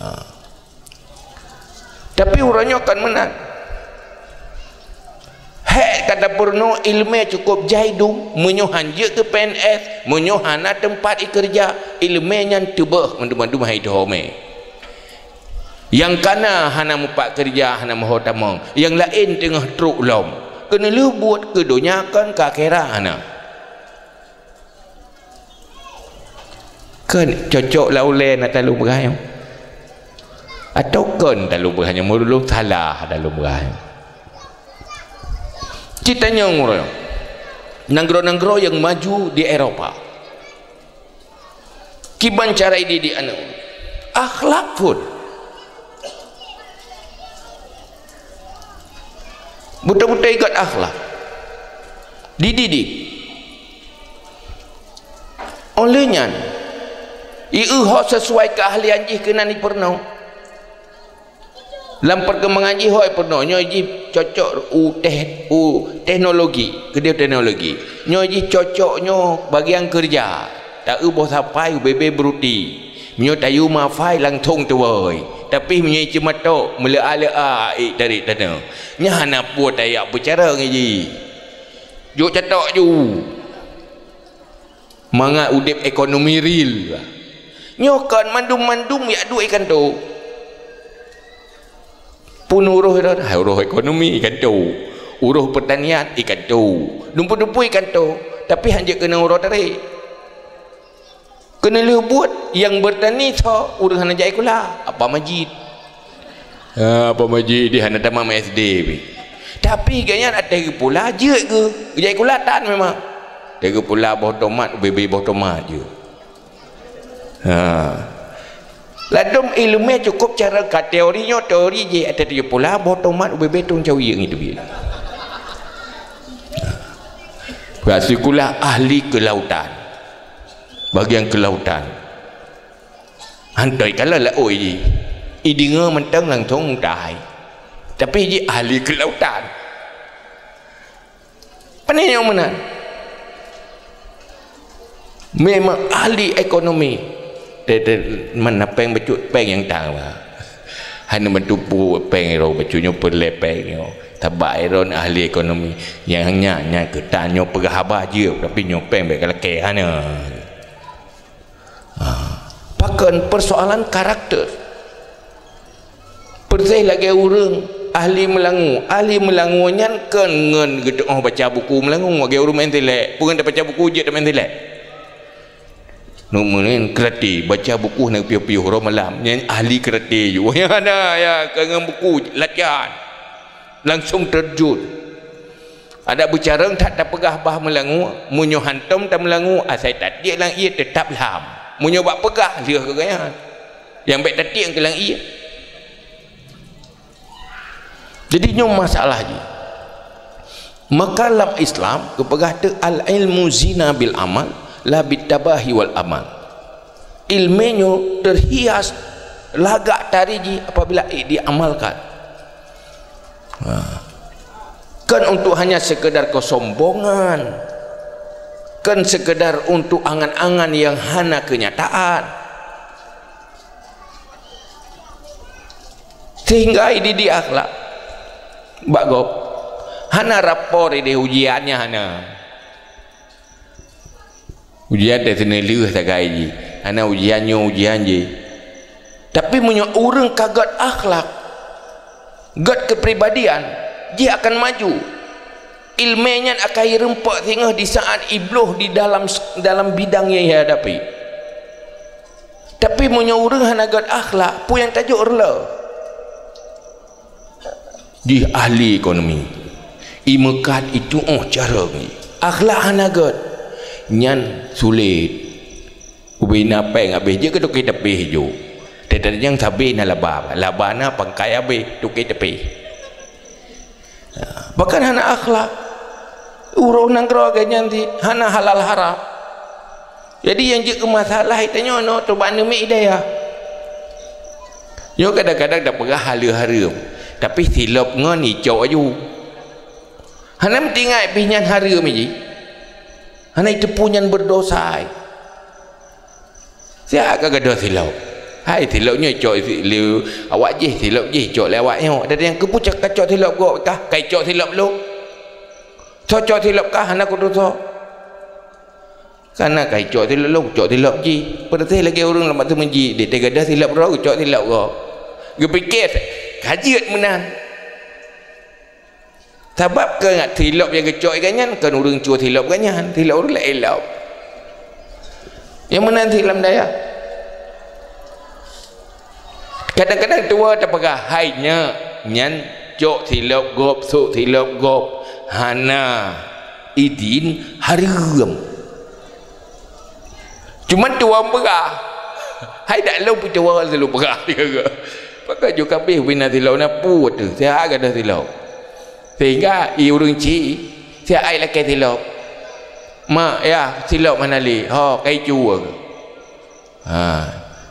Ha. Tapi uroe nyoe kon meunan. Hék ka tapeurunoe iéleumé cukôp jai dum, meunyoe han jeuet keu P N S, meunyoe hana teumpat ikeureuja, iéleumé nyan teuböh mandum-mandum hai teuhomé. Nyang kana hana mupat keureuja, hana meuho tamong, nyang laén teungoh trok lom. Keuneulheueh buet keu donya kon keu akhirat hana. Kon cocok lam ulée na talu peugah nyoe. Atawa kon talumbah nyoe meurulung salah talumbah nyoe. Cit tanyong uroe nanggroe-nanggroe nyang maju di Eropa. Kiban cara ididik aneuk? Akhlak phon. Beutôi-beutôi gét akhlak. Dididik. Óh lheueh nyan, ieu ho sesuai keuahlian jih keunan ipeurunoe. Lam perkembangan jih ho ipeurunoe, nyoe jih cocok u teh-, u teknologi, keudeh teknologi. Nyoe jih cocok nyoe bagian keureuja. Taeu boh sapai ubé-bé beuruti. Meunyoe tayue mafai langsong tuwoe. Tapi meunyoe ceumatok, meuleu'a-leu'a ék tarék tanoh. Nyan hana peue tajak peucara ngon jih. Jok catok ju. Mangat udeb ekonomi real. Nyoe kon mandum-mandum jak duek i kantô. Pun uroh, hai uroh ekonomi i kantô. Uroh pertanian i kantô. Dumpeue-dumpeue i kantô. Tapi hanjeuet keuneuk uroe tarék. Keuneuk lheueh buet nyang beurtani soe ureuëng hana jak sikula, Apa Majid. Ha, Apa Majid di hana tamam S D pih. Tapi gobnyan até geupula jeuet geuh, geujak sikula tan memang. Até geupula boh tomat, ubé-bé boh tomat jeuet. Ha. Ladôm iéleumé cukup cara ka teori nyoe, teori jih até geupula boh tomat, ubé-bé tông cawi ngitu biet. Ka sikula ahli keulautan. Bagian keulautan. Hantoi kala laôt jih. Ideungoe mantong langsong mutai. Tapi jih ahli keulautan. Pane nyang meunan? Memang ahli ekonomi. Te-, te-, mana péng bacut, péng nyang tawa. Hana meutupu péng iro bacut nyoe peureulée péng nyoe. Sabab iro ahli ekonomi. Nyang nyan, nyan keutan nyoe peugah haba jeuet, tapi nyoe péng bék kalakée hana. Ha. Pakon persoalan karakter. Persis lagée ureuëng ahli meulangue. Ahli meulangue nyan kon ngon geutuoh baca buku meulangue lagée ureuëng main silek. Peue ngon baca buku jeuet main silek. Numunin karate, baca buku hana piôh-piôh uroe malam. Nyan ahli karate ju. Nyan hana, ya, kon ngon buku latihan. Langsong terjun. Adak beucarông that tapeugah bah meulangue, meunyoe hantom tameulangue, asai tatiek lam ié teutap lham. Meunyoe bak peugah, lheueh keu gobnyan. Nyang bék tatiek keu lam ié. Jadi nyoe masalah jih. Maka lam Islam geupeugah teuh al-ilmu zina bil amal, la bit tabahi wal amal. Iéleumé nyoe teuhias lagak tari jih apabila ék diamalkan. Ha. Kon untuk hanya sekedar kesombongan, kon sekedar untuk angan-angan nyang hana keunyataan. Sehingga didik akhlak bak gob. Hana rapor ideh ujian nyan hana. Ujian teuh seuneulheueh sagai jih. Hana ujian nyoe ujian jih. Tapi meunyoe ureuëng ka gét akhlak, gét keupribadian, jih akan maju. Iéleumé nyan akan ireumpok singoh di saat ibloh di dalam, dalam bidang nyang ihadapi. Tapi meunyoe ureuëng hana gét akhlak, peue nyang tajok reuloh? Jih ahli ekonomi. Imeukat ituoh carông jih. Akhlak hana gét. Nyan sulet. Ubé na péng habéh jeuet keu toké tapéh ju. Teutanyong sabé na laba. Laba na pangkai habéh toké tapéh. Bahkan hana akhlak. Uroe nanggroe gobnyan di hana halal haram. Jadi nyang jeuet keu masalah tanyoe nyoe teuba neumiek hidayah. Nyoe kadang-kadang tapeugah haleue hareuem, tapi silop ngon icok aju. Hana meutingai pih nyan hareuem jih. Hana iteupeue nyan beureudosa. Siat ka gadôh silop. Hai silop nyoe icok lé awak jih, silop jih icok lé awak nyoe. Ada nyang keupeue cok, ka cok silop gob kah? Ka icok silop lôn. Soe cok silop kah? Hana kudeungoe. Kana ka icok silop lôn, cok silop jih. Peureuséh lagée ureuëng lam ateueh meujid, di teugadôh silop droe, geucok silop gob. Geupike ka jeuet meunan. Sabab keu silop nyang geucok gobnyan kon ureuëng cue silop gobnyan, silop ureuëng laén lom. Nyang meunan sit lam dayah. Kadang-kadang tuha tapeugah, "Hai nyak, nyan cok silop gob, sok silop gob, hana idin, hareuem." Cuman tuha peugah, "Hai dak lôn peutuha lôn peugah." Pakon ju kabeh bina silop na pu teuh, siat gadôh silop. Sehingga i ureueng chik, siat ai lakée silop. "Mak, yah, silop hana lé, ho, kai cue." Ha.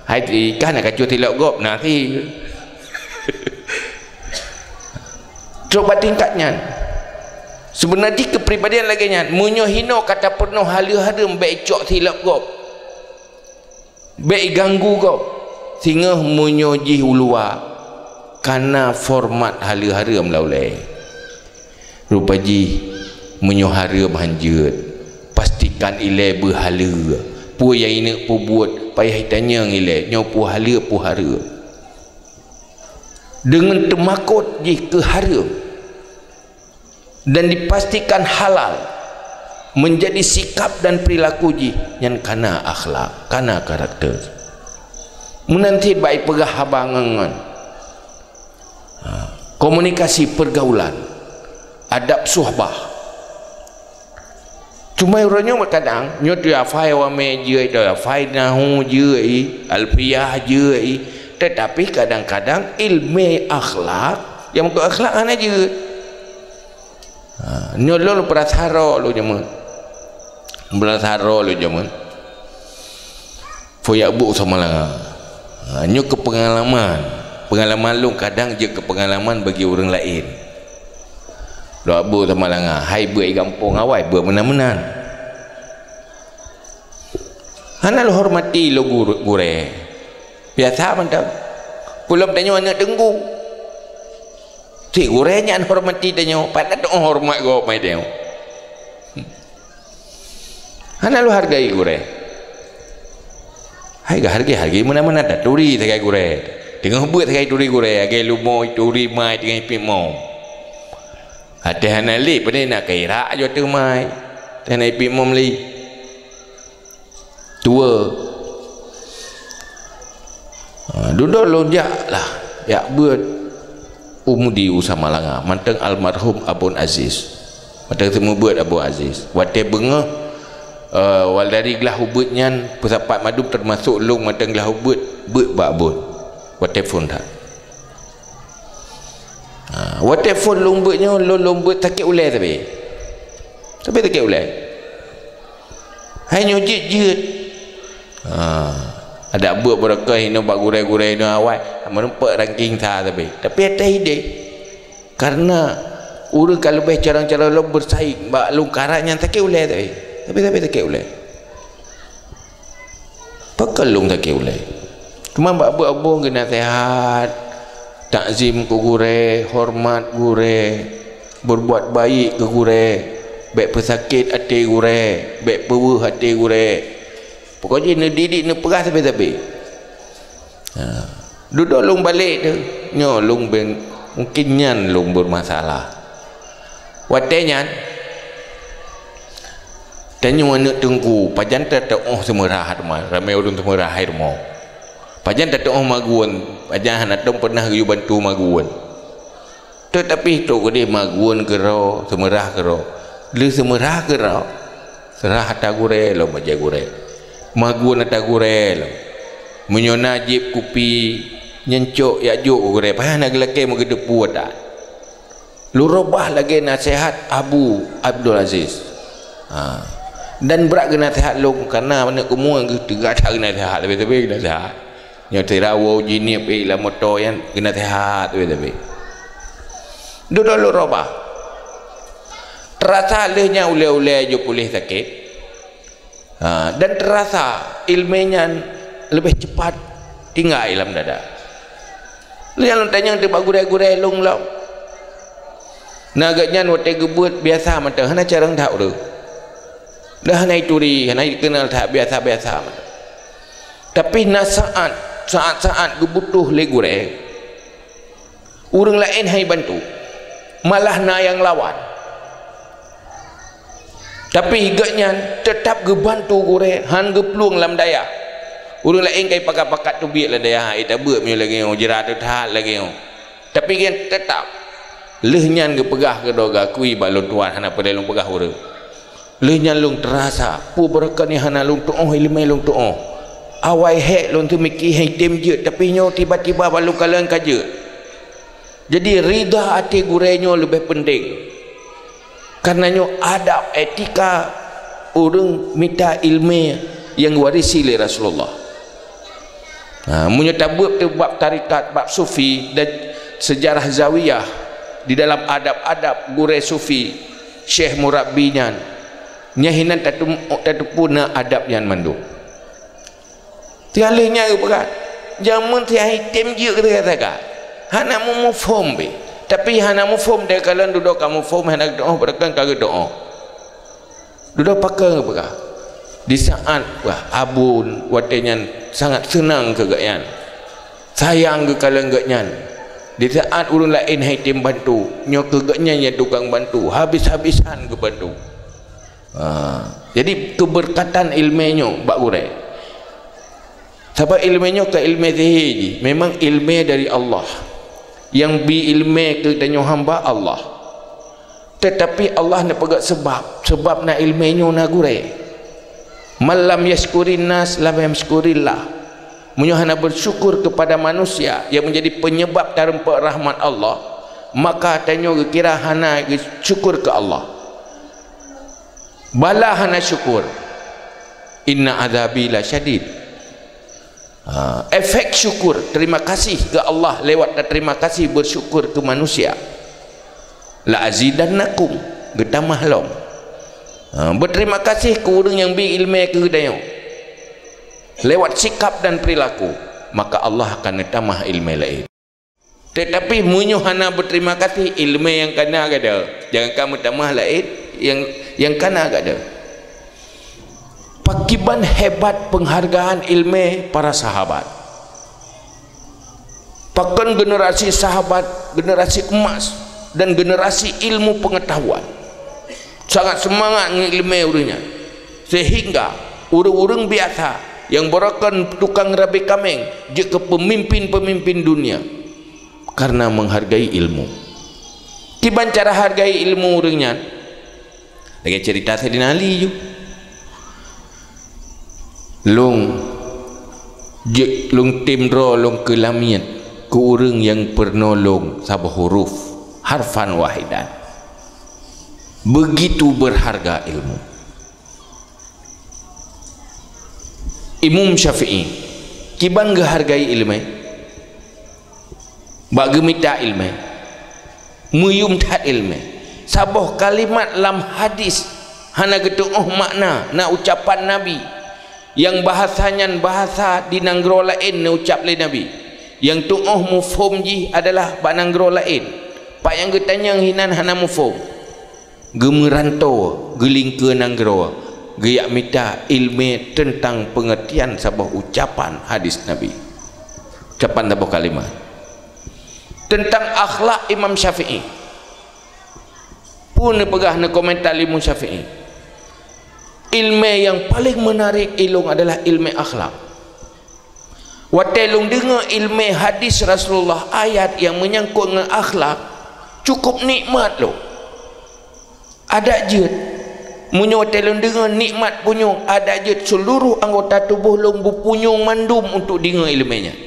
Hai ikan na kacut tilok gob na si. Trok bak tingkat nyan. Seubeuna jih keupribadian lagée nyan, meunyoe hinoe ka tapeurunoe haleue hareuem, bék icok silop gob. Bék iganggu gob. Singoh meunyoe jih u luwa, kana format haleue hareuem lam ulée. Rupa jih, meunyoe hareuem han jeuet, pastikan ilée beuhaleue. Peue nyang ineuk peubuet, payah itanyong ilée, nyoe peue haleue, peue hareuem. Deungon teumakot jih keu hareuem dan dipastikan halal, menjadi sikap dan perilaku jih, nyan kana akhlak, kana karakter. Meunan cit bak ipeugah haba ngon-ngon. Ha, komunikasi pergaulan, adab suhbah. Cuma uroe nyoe kadang, nyoe teuhafai awamé jeuet, teuhafai nahu jeuet, alfiyah jeuet, tetapi kadang-kadang ilmu akhlak, nyang bukan akhlak hana jeuet. Ha, nyoe lôn peurasaro lôn jameun. Peurasaro lôn jameun. Pho jak buet sama langa. Ha, nyoe keu peungalaman. Peungalaman lôn kadang jeuet keu peungalaman bagi ureuëng laén. Lôn buet sama langa, hai beuet i gampông awai beuet meunan-meunan. Hana lôn hormati lôn guru, gurée. Biasa mantong. Peulom tanyoe aneuëk teungku. Si gurée nyan hormati tanyoe, padahai teuoh hormat gob mai tanyoe. Hana lôn hargai gurée. Hai geuhargai-hargai meunan-meunan taturi sagai gurée. Teungoh beuet sagai turi gurée, lagée lumoe turi mai teungoh ipiep mom. Até hana lé, pane nak kairak jo teumai. Teuh na ipiep mom lé. Dua. Ha, dudoe lôn jak lah, jak beuet u Mudi u Samalanga, mantong almarhum Abon Aziz. Mantong seumeubeuet Abon Aziz. Watée beungoh, eh, Waldari glah ubeuet nyan, peusapat mandum teumasok lôn mantong glah ubeuet, beuet bak Abon. Watée phon that. Ha, watée phon lôn beuet nyoe, lôn, lôn beuet sakét ulée sabe. Sabe sakét ulée. Hai nyoe jeuet-jeuet. Ha, adak beuet beureukat inoe bak gurée-gurée inoe awai, meureumpok rangking sa sabe. Tapi até ideh. Karena ureuëng ka leubeh carông-carông lôn beusaing bak lôn karat nyan sakét ulée sabe. Sabe-sabe sakét ulée. Pakon lôn sakét ulée? Teuma bak beuet Abon geunaseuhat, takzim keu gurée, horeumat gurée, beurbuat baik keu gurée, bék peusakét até gurée, bék peuweueh até gurée. Pokok jih neudidik, neupeugah sabe-sabe. Ha. Dudoe lôn balek teuh, nyoe lôn ben, mungkin nyan lôn beumasalah. Watée nyan, tanyoe aneuëk teungku, pajan tateuoh seumeurah teuma, ramé ureuëng seumeurah hai rumoh. Pajan tateuoh magun, pajan hana tom pernah geuyue bantu magun. Teutapi trok keudeh magun keudroe, seumeurah keudroe. Lheueh seumeurah keudroe, seurah ata gurée lom bajée gurée. Magun ata gurée lom. Meunyoe na jieb kupi, nyan cok jak jok keu gurée, payah na geulakée meugeuteupeue ata. Lôn reubah lagée naseuhat Abu Abdul Aziz. Ha. Dan brat geunaseuhat lôn, kareuna aneuëk keumuen geuh teuga that geunaseuhat, leubeh-leubeh geunaseuhat. Nyoe sira woe jinieb ék lam moto nyan geunaseuhat leubeh-leubeh. Dudoe lôn reubah. Teurasa lheueh nyan ulée-ulée jeuet puléh sakét. Ha, dan teurasa iéleumé nyan leubeh cepat tinggai lam dada. Lheueh nyan lôn tanyong teuh bak gurée-gurée lôn lom. Na geuh nyan watée geubeuet biasa mantong, hana carông that ureuëng. Dah hana ituri, hana ikeunal that, biasa-biasa mantong. Tapi na saát, saát-saát geubutoh lé gurée. Ureuëng laén hai bantu, malah na nyang lawan. Tapi geuh nyan teutab geubantu gurée, han geuplueng lam dayah. Ureuëng laén ka ipakat-pakat teubiet lam dayah, ita beuet meunyoe lagée nyoe, jira teuh that lagée nyoe. Tapi geuh teutap, lheueh nyan geupeugah keudroe, "Geukui bak lôn tuan, hana peureulee lôn peugah ureuëng." Lheueh nyan lôn teurasa, peue beureukat nyan hana lôn tuoh, iéleumé lôn tuoh. Awai hék lôn teumiki hana tem jeuet, tapi nyoe tiba-tiba bak lôn kalon ka jeuet. Jadi, ridha até gurée nyoe leubeh peunteng. Kareuna nyoe adab etika ureuëng mita iéleumé nyang geuwarisi lé Rasulullah. Ha, meunyoe tabeuet teuh bab tarekat, bab sufi dan seujarah zawiyah di dalam adab-adab gurée sufi, syekh murabbi nyan, nyan hinan tatum-, tateupeue na adab nyan mandum. Teuh lheueh nyan geupeugah, jameun teuh item jeuet keu teuka-teuka. Hana meumuphom pih. Tapi hana muphom, teuka lôn dudoe ka muphom, hana geutuoh, beureukan ka geutuoh. Dudoe pakon geupeugah. Di saat wah abon watée nyan sangat seunang keu gobnyan. Sayang geukalon gobnyan. Di saat ureuëng laén hana item bantu, nyoe keu gobnyan nyang tukang bantu, habis-habisan geubantu. Ha, jadi keubeurkatan iéleumé nyoe bak gurée. Sabab iéleumé nyoe kon iéleumé sihé jih, memang iéleumé dari Allah. Nyang bi iéleumé keu tanyoe hamba Allah. Teutapi Allah neupeugét seubab, seubab na iéleumé nyoe na gurée. "Man lam yasykurin nas lam yasykurillah." Meunyoe hana beusyukur keupada manusia nyang meunjadi peunyeubab tarumpok rahmat Allah, maka tanyoe geukira hana geusyukur keu Allah. Bala hana syukur. "Inna adzabi lasyadid." Ha, efek syukur, terima kasih keu Allah lewat terima kasih beusyukur keu manusia. "La azidannakum," geutamah lom. Ha, beuterima kasih keu ureuëng nyang bi iéleumé keu geutanyoe. Lewat sikap dan perilaku, maka Allah akan neutamah iéleumé laén. Teutapi meunyoe hana beuterima kasih, iéleumé nyang kana gata, jangankan meutamah laén, nyang, nyang kana gata. Pakiban hebat peunghargaan iéleumé para sahabat. Pakon generasi sahabat, generasi emas, dan generasi ilmu pengetahuan. Sangat seumangat ngon iéleumé ureuëng nyan. Seuhingga ureuëng-ureuëng biasa nyang beureukan tukang rabe kaméng jeuet keu peumimpin-peumimpin dunia kareuna menghargai ilmu. Kiban cara hargai ilmu ureuëng nyan? Lagée ceurita Saidina Ali ju. Lôn jeuet lôn tem droe lôn keu lamiet keu ureuëng nyang peurunoe lôn saboh huruf, harfan wahidan. Begitu berharga ilmu. Imam Syafi'i, kiban geuhargai iéleumé, bak geumita iéleumé, meuyuem that iéleumé. Saboh kalimat lam hadis hana geutuoh makna, na ucapan Nabi nyang bahasa nyan bahasa di nanggroe laén neucap lé Nabi. Nyang tuoh muphom jih adalah bak nanggroe laén. Pat nyang geutanyong hinan hana muphom. Geumeuranto, geulingkeue nanggroe, geujak mita iéleumé teuntang peungeurtian saboh ucapan hadis Nabi. Ucapan saboh kalimat. Teuntang akhlak Imam Syafi'i. Peue neupeugah neukomentar lé Imam Syafi'i, "Iéleumé nyang paleng meunarék ilôn adalah iéleumé akhlak." Watée lôn deungoe iéleumé hadis Rasulullah, ayat nyang meunyangkot ngon akhlak, cukup nikmat lôn. Adak jeuet, meunyoe watée lôn deungoe nikmat punyueng, adak jeuet seuluruh anggota tuboh lôn beupunyueng mandum untuk deungoe iéleumé nyan,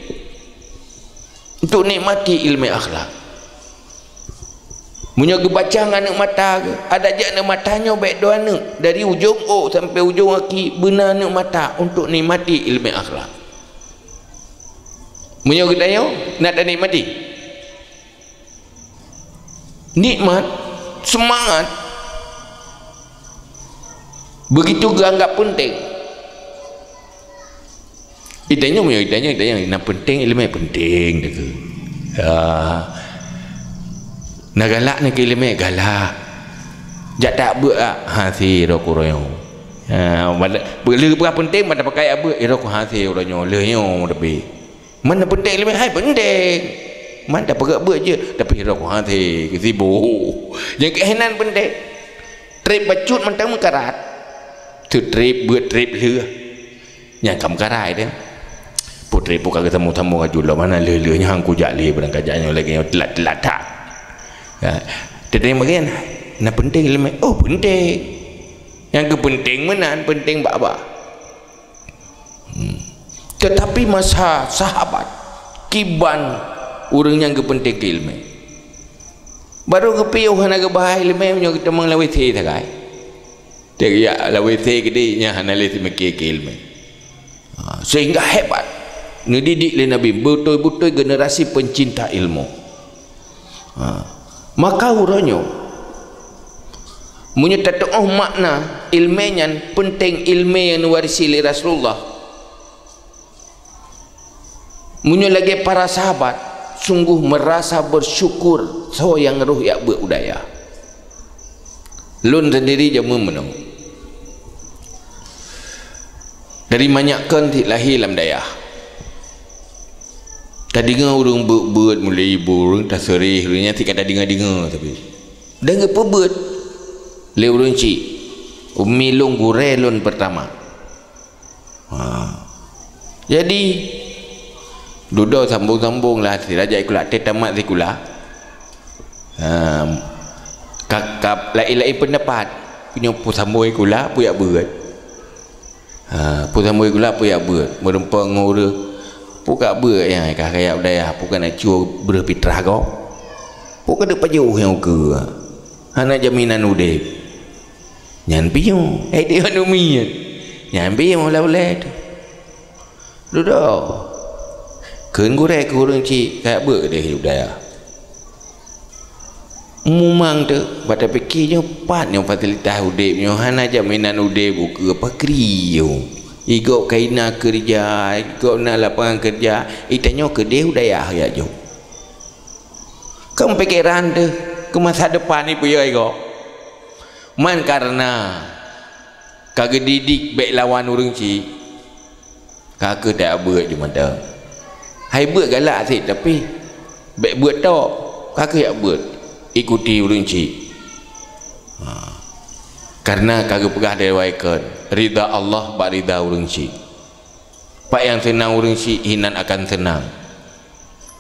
untuk nikmati iéleumé akhlak. Meunyoe geubaca ngon aneuk mata geuh, adak jeuet aneuk mata nyoe bék dua aneuk, dari ujong ôk sampoe ujong aki beuna aneuk mata untuk nikmati iéleumé akhlak. Meunyoe geutanyoe na tanikmati, nikmat, seumangat, begitu geuanggap peunteng. Itanyong, yo, itanyong, itanyong, na peunteng iéleumé, peunteng teuh. Ya. Na galak na keu iéleumé, galak. Jak tak beuet ah, hase ro ku royong. Ha, bala, beu-, lheueh peugah peunteng, mata pakai abeuet, iro ku hase uroe nyoe, lheueh nyoe tapi. Man na peunteng iéleumé, hai peunteng. Man ta peugah beuet jeuet, tapi iro ku hase, keu sibuk. Nyang keu hinan peunteng. Treb bacut mantong meukarat. Teutreb beuet treb lheueh. Nyang ka meukarai teuh. Trép ka geusambông-sambông laju lom, hana lheueh-lheueh nyan kujak lé, barangkajan nyoe lagèe nyoe teulat-teulat that. Ya. Teurimong bagian, na peunteng ileumèe? Oh, peunteng. Nyang geupeunteng meunan, peunteng bak-bak. Hmm. Teutapi masa sahabat, kiban ureueng nyang geupeunteng keu ileumèe. Barô geupiôh hana geuba ileumèe meunyoe geutamong lam WC sagai. Teuyak lam WC keudéh nyan hana lé seumiké keu ileumèe. Ha, sehingga hebat. Neudidik lé Nabi beutôi-beutôi generasi pencinta ilmu. Ha. Maka uroe nyoe, meunyoe tatu'oh makna ileumèe nyan peunteng ileumèe nyang neuwarisi lé Rasulullah, meunyoe lagèe para sahabat, sungguh meurasa beusyukur soe nyang roh jak beuet u dayah. Lôn sendiri jameun meunoe. Dari manyak kon cit lahé lam dayah. Tadeungoe ureueng beuet-beuet mulai ibu ureueng taseureh ureueng nyan cit ka tadeungoe-deungoe tapi. Dan geupeubeuet lé ureueng chik. Umi lôn gurèe lôn peurtama. Ha. Jadi, dudoe sambông-sambông lah sira jak sikula, teuh tamat sikula. Ha. Ka, ka laén-laén peundapat. Nyoe peue sambông sikula, peue jak beuet. Ha, peue sambông sikula, peue jak beuet. Meurumpok ngon ureueng, peue ka beuet nyang ka kaya u dayah, peue ka na cue breuh pitrah gob. Peue ka deuh pajoh nyang ukeue. Hana jaminan udép. Nyan piôh, hai di manusia. Nyan piôh lah ulèe tu. Dudoe. Kheun gurèe keu ureueng chik, kajak beuet keudéh u dayah. Mumang teuk, bak tapike nyoe pat nyoe fasilitas udép nyoe, hana jaminan udép ukeue pakri nyoe. Igob ka hina keureuja, igob na lapangan keureuja, itanyoe keudéh u dayah jak jok. Keu pikeran teuh, keu masa depan ipeuyoi gob. Man kareuna ka geudidik bèk lawan ureueng chik, ka keuh tajak beuet jeumata. Hai beuet galak cit, tapi bèk beuet tok, ka keuh jak beuet ikuti ureueng chik. Ha. Kareuna ka geupeugah di riwayat kon, ridha Allah bak ridha ureueng chik. Pat nyang seunang ureueng chik, hinan akan seunang.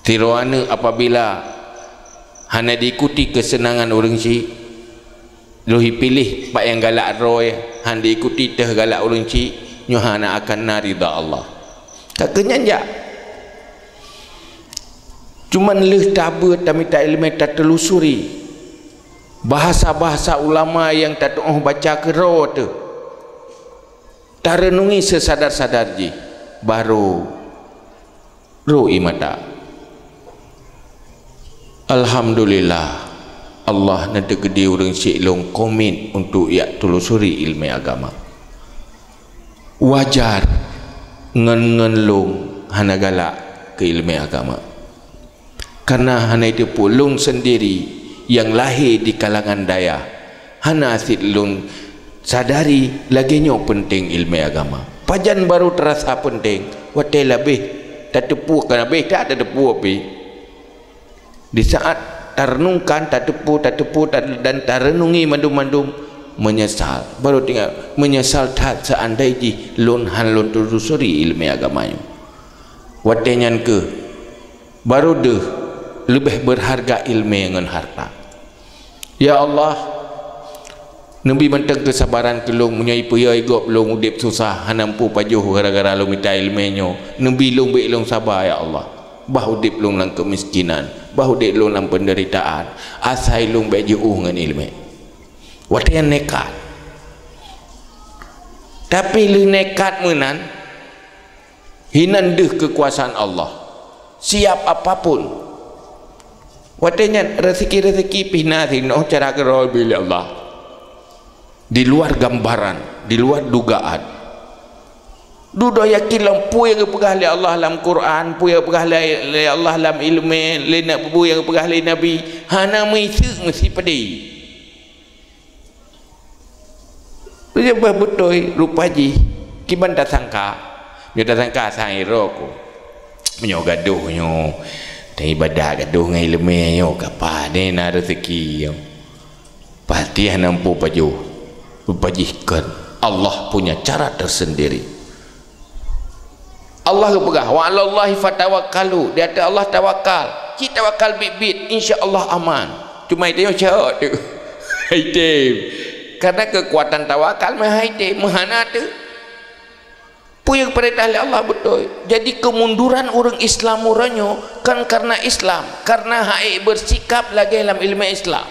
Sidroe aneuk apabila hana diikuti keuseunangan ureueng chik, lheueh jipiléh pat nyang galak droe, han diikuti teuh galak ureueng chik, nyoe hana akan na ridha Allah. Ka keuh nyan jak. Cuman lheueh tabeuet tamita ileumèe tateulusuri bahasa-bahasa ulama nyang tatu'oh baca keudroe teuh. Tareunungi seusadar-sadar jih, barô rô ié mata. Alhamdulillah, Allah neuteukeudi ureueng chik lôn komit untuk jak teulusuri ileumèe agama. Wajar ngon-ngon lôn hana galak keu ileumèe agama. Kareuna hana jiteupeue lôn seundiri nyang lahé di kalangan dayah, hana cit lôn sadari lagèe nyoe peunteng ileumèe agama. Pajan barô teurasa peunteng, watèe leubeh tateupeue, ka leubeh that tateupeue pih. Di saat tareunungkan, tateupeue, tateupeue, ta-, dan tareunungi mandum-mandum, meunyeusal. Barô teuingat, meunyeusal that seuandai jih lôn han lôn teulusuri ileumèe agama nyoe. Watèe nyan keuh, barô deuh leubeh beurharga ileumèe ngon harta. Ya Allah, neubi mantong keusabaran keu lôn meunyoe ipeuyoi gob lôn udép susah, hana muphom pajoh gara-gara lôn mita ileumèe nyoe. Neubi lôn, bèk lôn saba, ya Allah. Bah udép lôn lam keumiskinan, bah udép lôn lam peundeuritaan, asai lôn bèk jiôh ngon ileumèe. Watèe nyan nekat. Tapi lheueh nekat meunan, hinan deuh keukuasaan Allah. Siap apapun. Watèe nyan, raseuki-raseuki pih na sinoe cara keudroe geubri lé Allah. Di luar gambaran, di luar dugaan. Dudoe yakin lom peue nyang geupeugah lé Allah lam Quran, peue nyang geupeugah lé, lé Allah lam ileumèe, lé na-, peue nyang geupeugah lé Nabi, hana meuiseuk meusipadé. Peue nyang bah beutôi rupa jih, kiban tasangka. Nyoe tasangka sang iroe ku. Meunyoe gadoh nyoe, taibadah gadoh ngon ileumèe nyoe, ka padé na raseuki nyoe. Pasti hana muphom pajoh. Rupa jih kon. Allah punya cara tersendiri. Allah geupeugah, "Wa 'alallahi fatawakkalu." Di ateueh Allah tawakal. Cit tawakal biet-biet, insya Allah aman. Cuma tanyoe cok tu. Hai tem. Karena kekuatan tawakal meuhai tem, meuhana tu. Peue nyang peurintah lé Allah beutôi. Jadi, kemunduran ureuëng Islam uroe nyoe kon karena Islam, karena hana bersikap lagée lam ileumé Islam.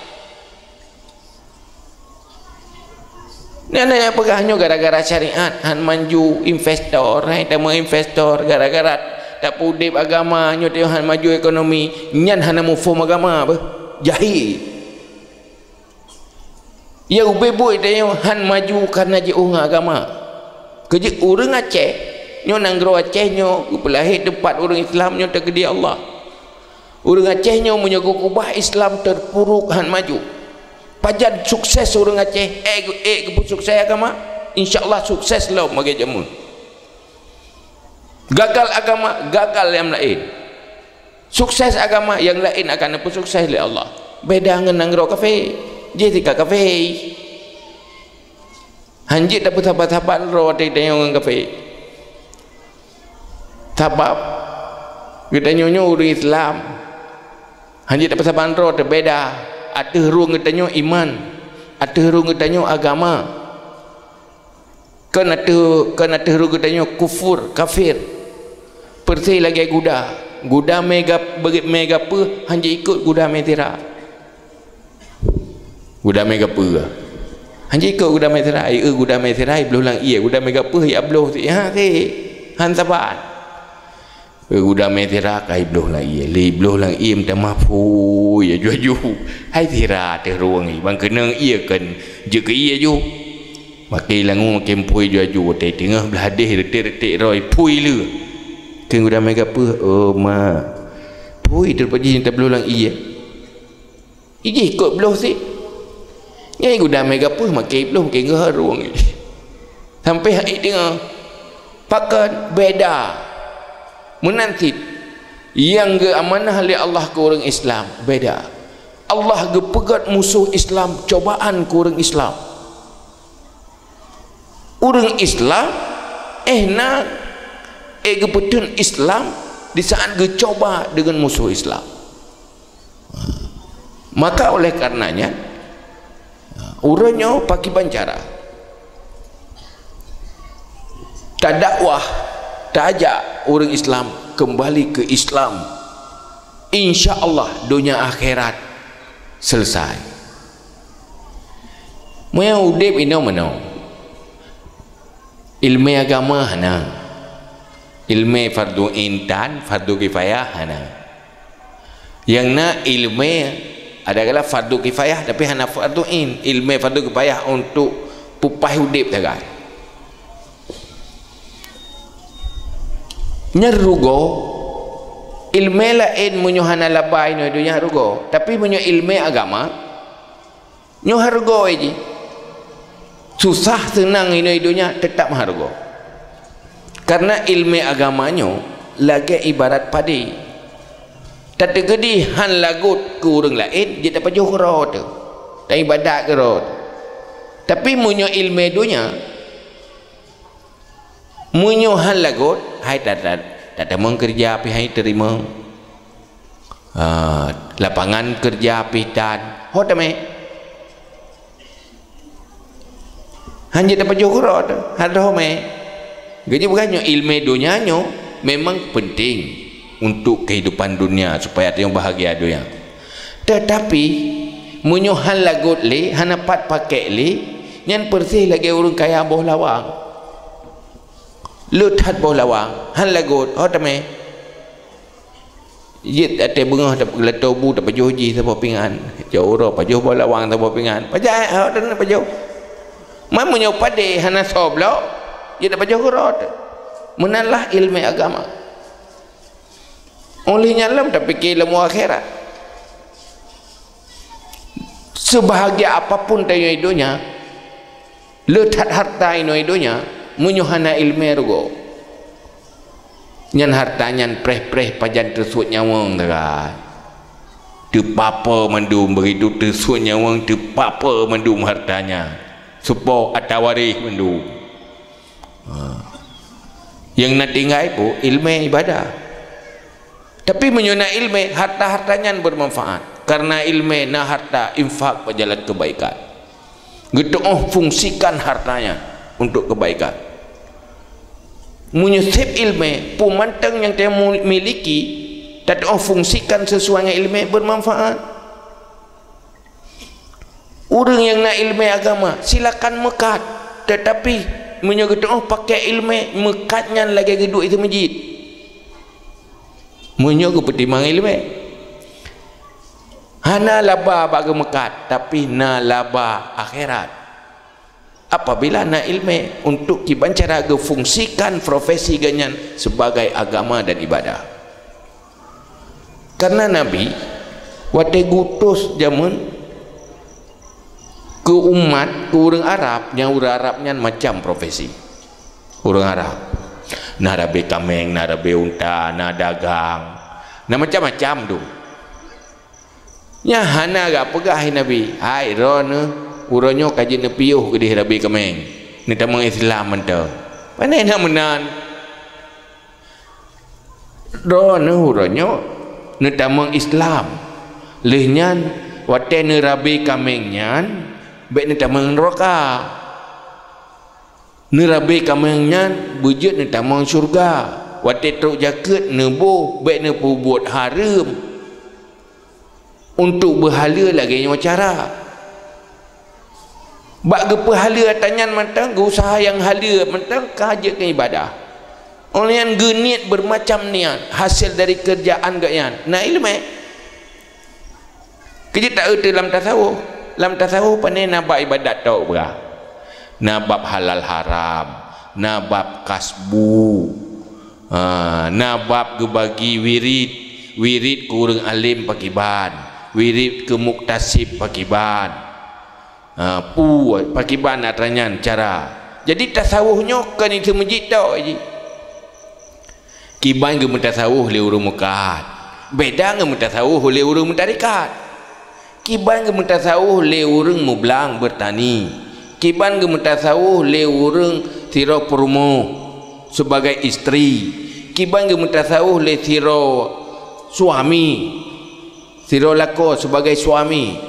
Nyan nyang peugah nyoe gara-gara syariat, han maju investor, hai tamong investor, gara-gara tapeudeb agama, nyoe teuh han maju ekonomi, nyan hana muphom agama beuh. Jahil. Ya ubé buet tanyoe han maju karena jiôh ngon agama. Keujeuet ureuëng Aceh, nyoe nanggroe Aceh nyoe geupeulahé teumpat ureuëng Islam nyoe teukeudi Allah. Ureuëng Aceh nyoe meunyoe geukeubah Islam teupuruk han maju. Pajan sukses ureuëng Aceh, ék, ék geupeusukses agama, insya Allah sukses lom lagée jameun. Gagal agama, gagal nyang laén. Sukses agama, nyang laén akan geupeusukses lé Allah. Beda ngon nanggroe kafé, jih tika kafé. Hanjeuet tapeusaban-saban droe watée tanyoe ngon kafé. Sabab geutanyoe nyoe ureuëng Islam. Hanjeuet tapeusaban droe teubeda. Ateueh rueng geutanyoe iman, ateueh rueng geutanyoe agama. Kon ateueh, kon ateueh rueng geutanyoe kufur, kafir. Persis lagée guda. Guda mé gap-, mé gapeuh hanjeuet ikot guda mé sira. Guda mé gapeuh. Hanjeuet ikot guda mé sira, ai eu guda mé sira ibloh lam ié, guda mé gapeuh ya bloh si ha si. Han saban. Eu guda mé sira ka ibloh lam ié, lé ibloh lam ié meutamah phui aju-aju. Hai sira teuh rueng i, ban keunong ié kon jeuet keu ié ju. Makai langue makai phui aju-aju, watée teungoh blah hadeh retek-retek roe phui le. Keu guda mé gapeuh, oh ma. Phui teuh pajih tabloh lam ié. Ijih kot bloh sit. Nyan guda mé gapeuh makai bloh makai geuharong. Sampai hai deungoe. Pakon beda. Meunan cit nyang geuamanah lé Allah keu ureuëng Islam, beda. Allah geupeugét musoh Islam cobaan keu ureuëng Islam. Ureuëng Islam, eh, na, eh, geupeutheun Islam di saat geucoba deungon musoh Islam. Maka oleh karenanya, uroe nyoe pakriban cara tadakwah, tajak ureuëng Islam keumbali keu Islam. Insya Allah, donya akhirat selesai. Meunyoe udeb inoe meunoe, ileumé agama hana, ileumé fardhu ain dan fardhu kifayah hana. Nyang na ileumé adalah fardhu kifayah, tapi hana fardhu ain. Ileumé fardhu kifayah untuk peupaih udeb sagai. Nyan rugoe, ileumé laén meunyoe hana laba inoe donya rugoe, tapi meunyoe ileumé agama, nyoe hareuga jih. Susah seunang inoe donya teutap hareuga. Karena ileumé agama nyoe lagée ibarat padé. Tateukeudi han lagot keu ureuëng laén, jeuet tapajoh keudroe teuh. Taibadat keudroe teuh. Tapi meunyoe ileumé donya, meunyoe han lagot, hai that-that, that tamong keureuja pih hai teurimong. Ah, lapangan keureuja pih tan. Ho tamé. Han jeuet tapajoh keudroe teuh, han ho mé. Geuji bukan nyoe ileumé donya nyoe memang penting untuk kehidupan dunia supaya tanyoe bahagia donya. Tetapi meunyoe han lagot lé, hana pat pakék lé, nyan persis lagée ureuëng kaya boh lawang. Le that boh lawang, han lagot, ho tamé. Jeuet até beungoh ta-, latoe bu tapajoh jih saboh pingan. Jauh uroe pajoh boh lawang saboh pingan. Pajan, ho tan pajoh. Man meunyoe padé hana soe bloe, jeuet tapajoh keudroe teuh. Meunanlah ileumé agama. Óh lheueh nyan lom tapike ilmu akhirat. Sebahagia apapun tanyoe donya, le that harta inoe donya, meunyoe hana ileumé rugoe. Nyan harta nyan preh-preh pajan teusuet nyawöng sagai. Teupape mandum, begitu teusuet nyawöng teupape mandum harta nyan. Supo atawa waréh mandum. Ha. Nyang na tinggai peue? Ileumèe, ibadah. Tapi meunyoe na ileumèe, harta-harta nyan beumanfaat. Karena ileumèe na harta infak bak jalan keubaikan. Geutu'oh fungsikan harta nyan untuk keubaikan. Meunyoe sép ileumèe, peue mantong nyang tamiliki, tatu'oh fungsikan sesuai ngon ileumèe, beumanfaat. Ureuëng nyang na ileumèe agama, silakan meukat. Teutapi, meunyoe geutu'oh pakèk ileumèe, meukat nyan lagèe geuduek di meuseujid. Meunyoe geupeutimang ileumèe, hana laba bak geumeukat, tapi na laba akhirat. Apabila na ileumèe untuk kiban cara geufungsikan profesi geuh nyan sebagai agama dan ibadah. Karena Nabi, watèe geuutus jameun keu umat, keu ureuëng Arab, nyang ureuëng Arab nyan macam profesi. Ureuëng Arab. Na rabe kaméng, na rabe unta, na dagang. Na macam-macam tu. Nyan hana geupeugah lé Nabi, "Hai, droeneuh, uroe nyoe ka jeuet neupiôh keudéh rabe kaméng. Neutamong Islam mantong." Pane na meunan. Droeneuh uroe nyoe neutamong Islam. Lheueh nyan, watèe neurabe kaméng nyan, bèk neutamong nuraka. Neurabe kaméng nyan beujeuet neutamong syeuruga. Watèe trok jakeuet neuboh, bèk neupeubuet hareuem. Untuk beuhaleue lagèe nyoe cara. Bak geupeuhaleue atra nyan mantong, geuuseuha nyang haleue mantong ka jeuet keu ibadah. Óh lheueh nyan geuniet beureumacam niet hasé dari keurjaan geuh nyan. Na ileumèe. Keujeuet taeu teuh lam tasawuf. Lam tasawuf pane na bab ibadat tok peugah. Na bab halal haram, na bab kasbu. Ha, na bab geubagi wirid, wirid keu ureuëng além pakiban, wirid keu muktasib pakiban. Ha, peue pakiban atra nyan cara. Jadi tasawuf nyoe kon di meuseujid tok jih. Kiban geumeutasawuf lé ureuëng meukat, beda geumeutasawuf lé ureuëng meutarekat. Kiban geumeutasawuf lé ureuëng meublang beurtani. Kiban geumeutasawuf lé ureuëng sidroe peurumoh sebagai istri. Kiban geumeutasawuf lé sidroe suami, sidroe lakoe sebagai suami.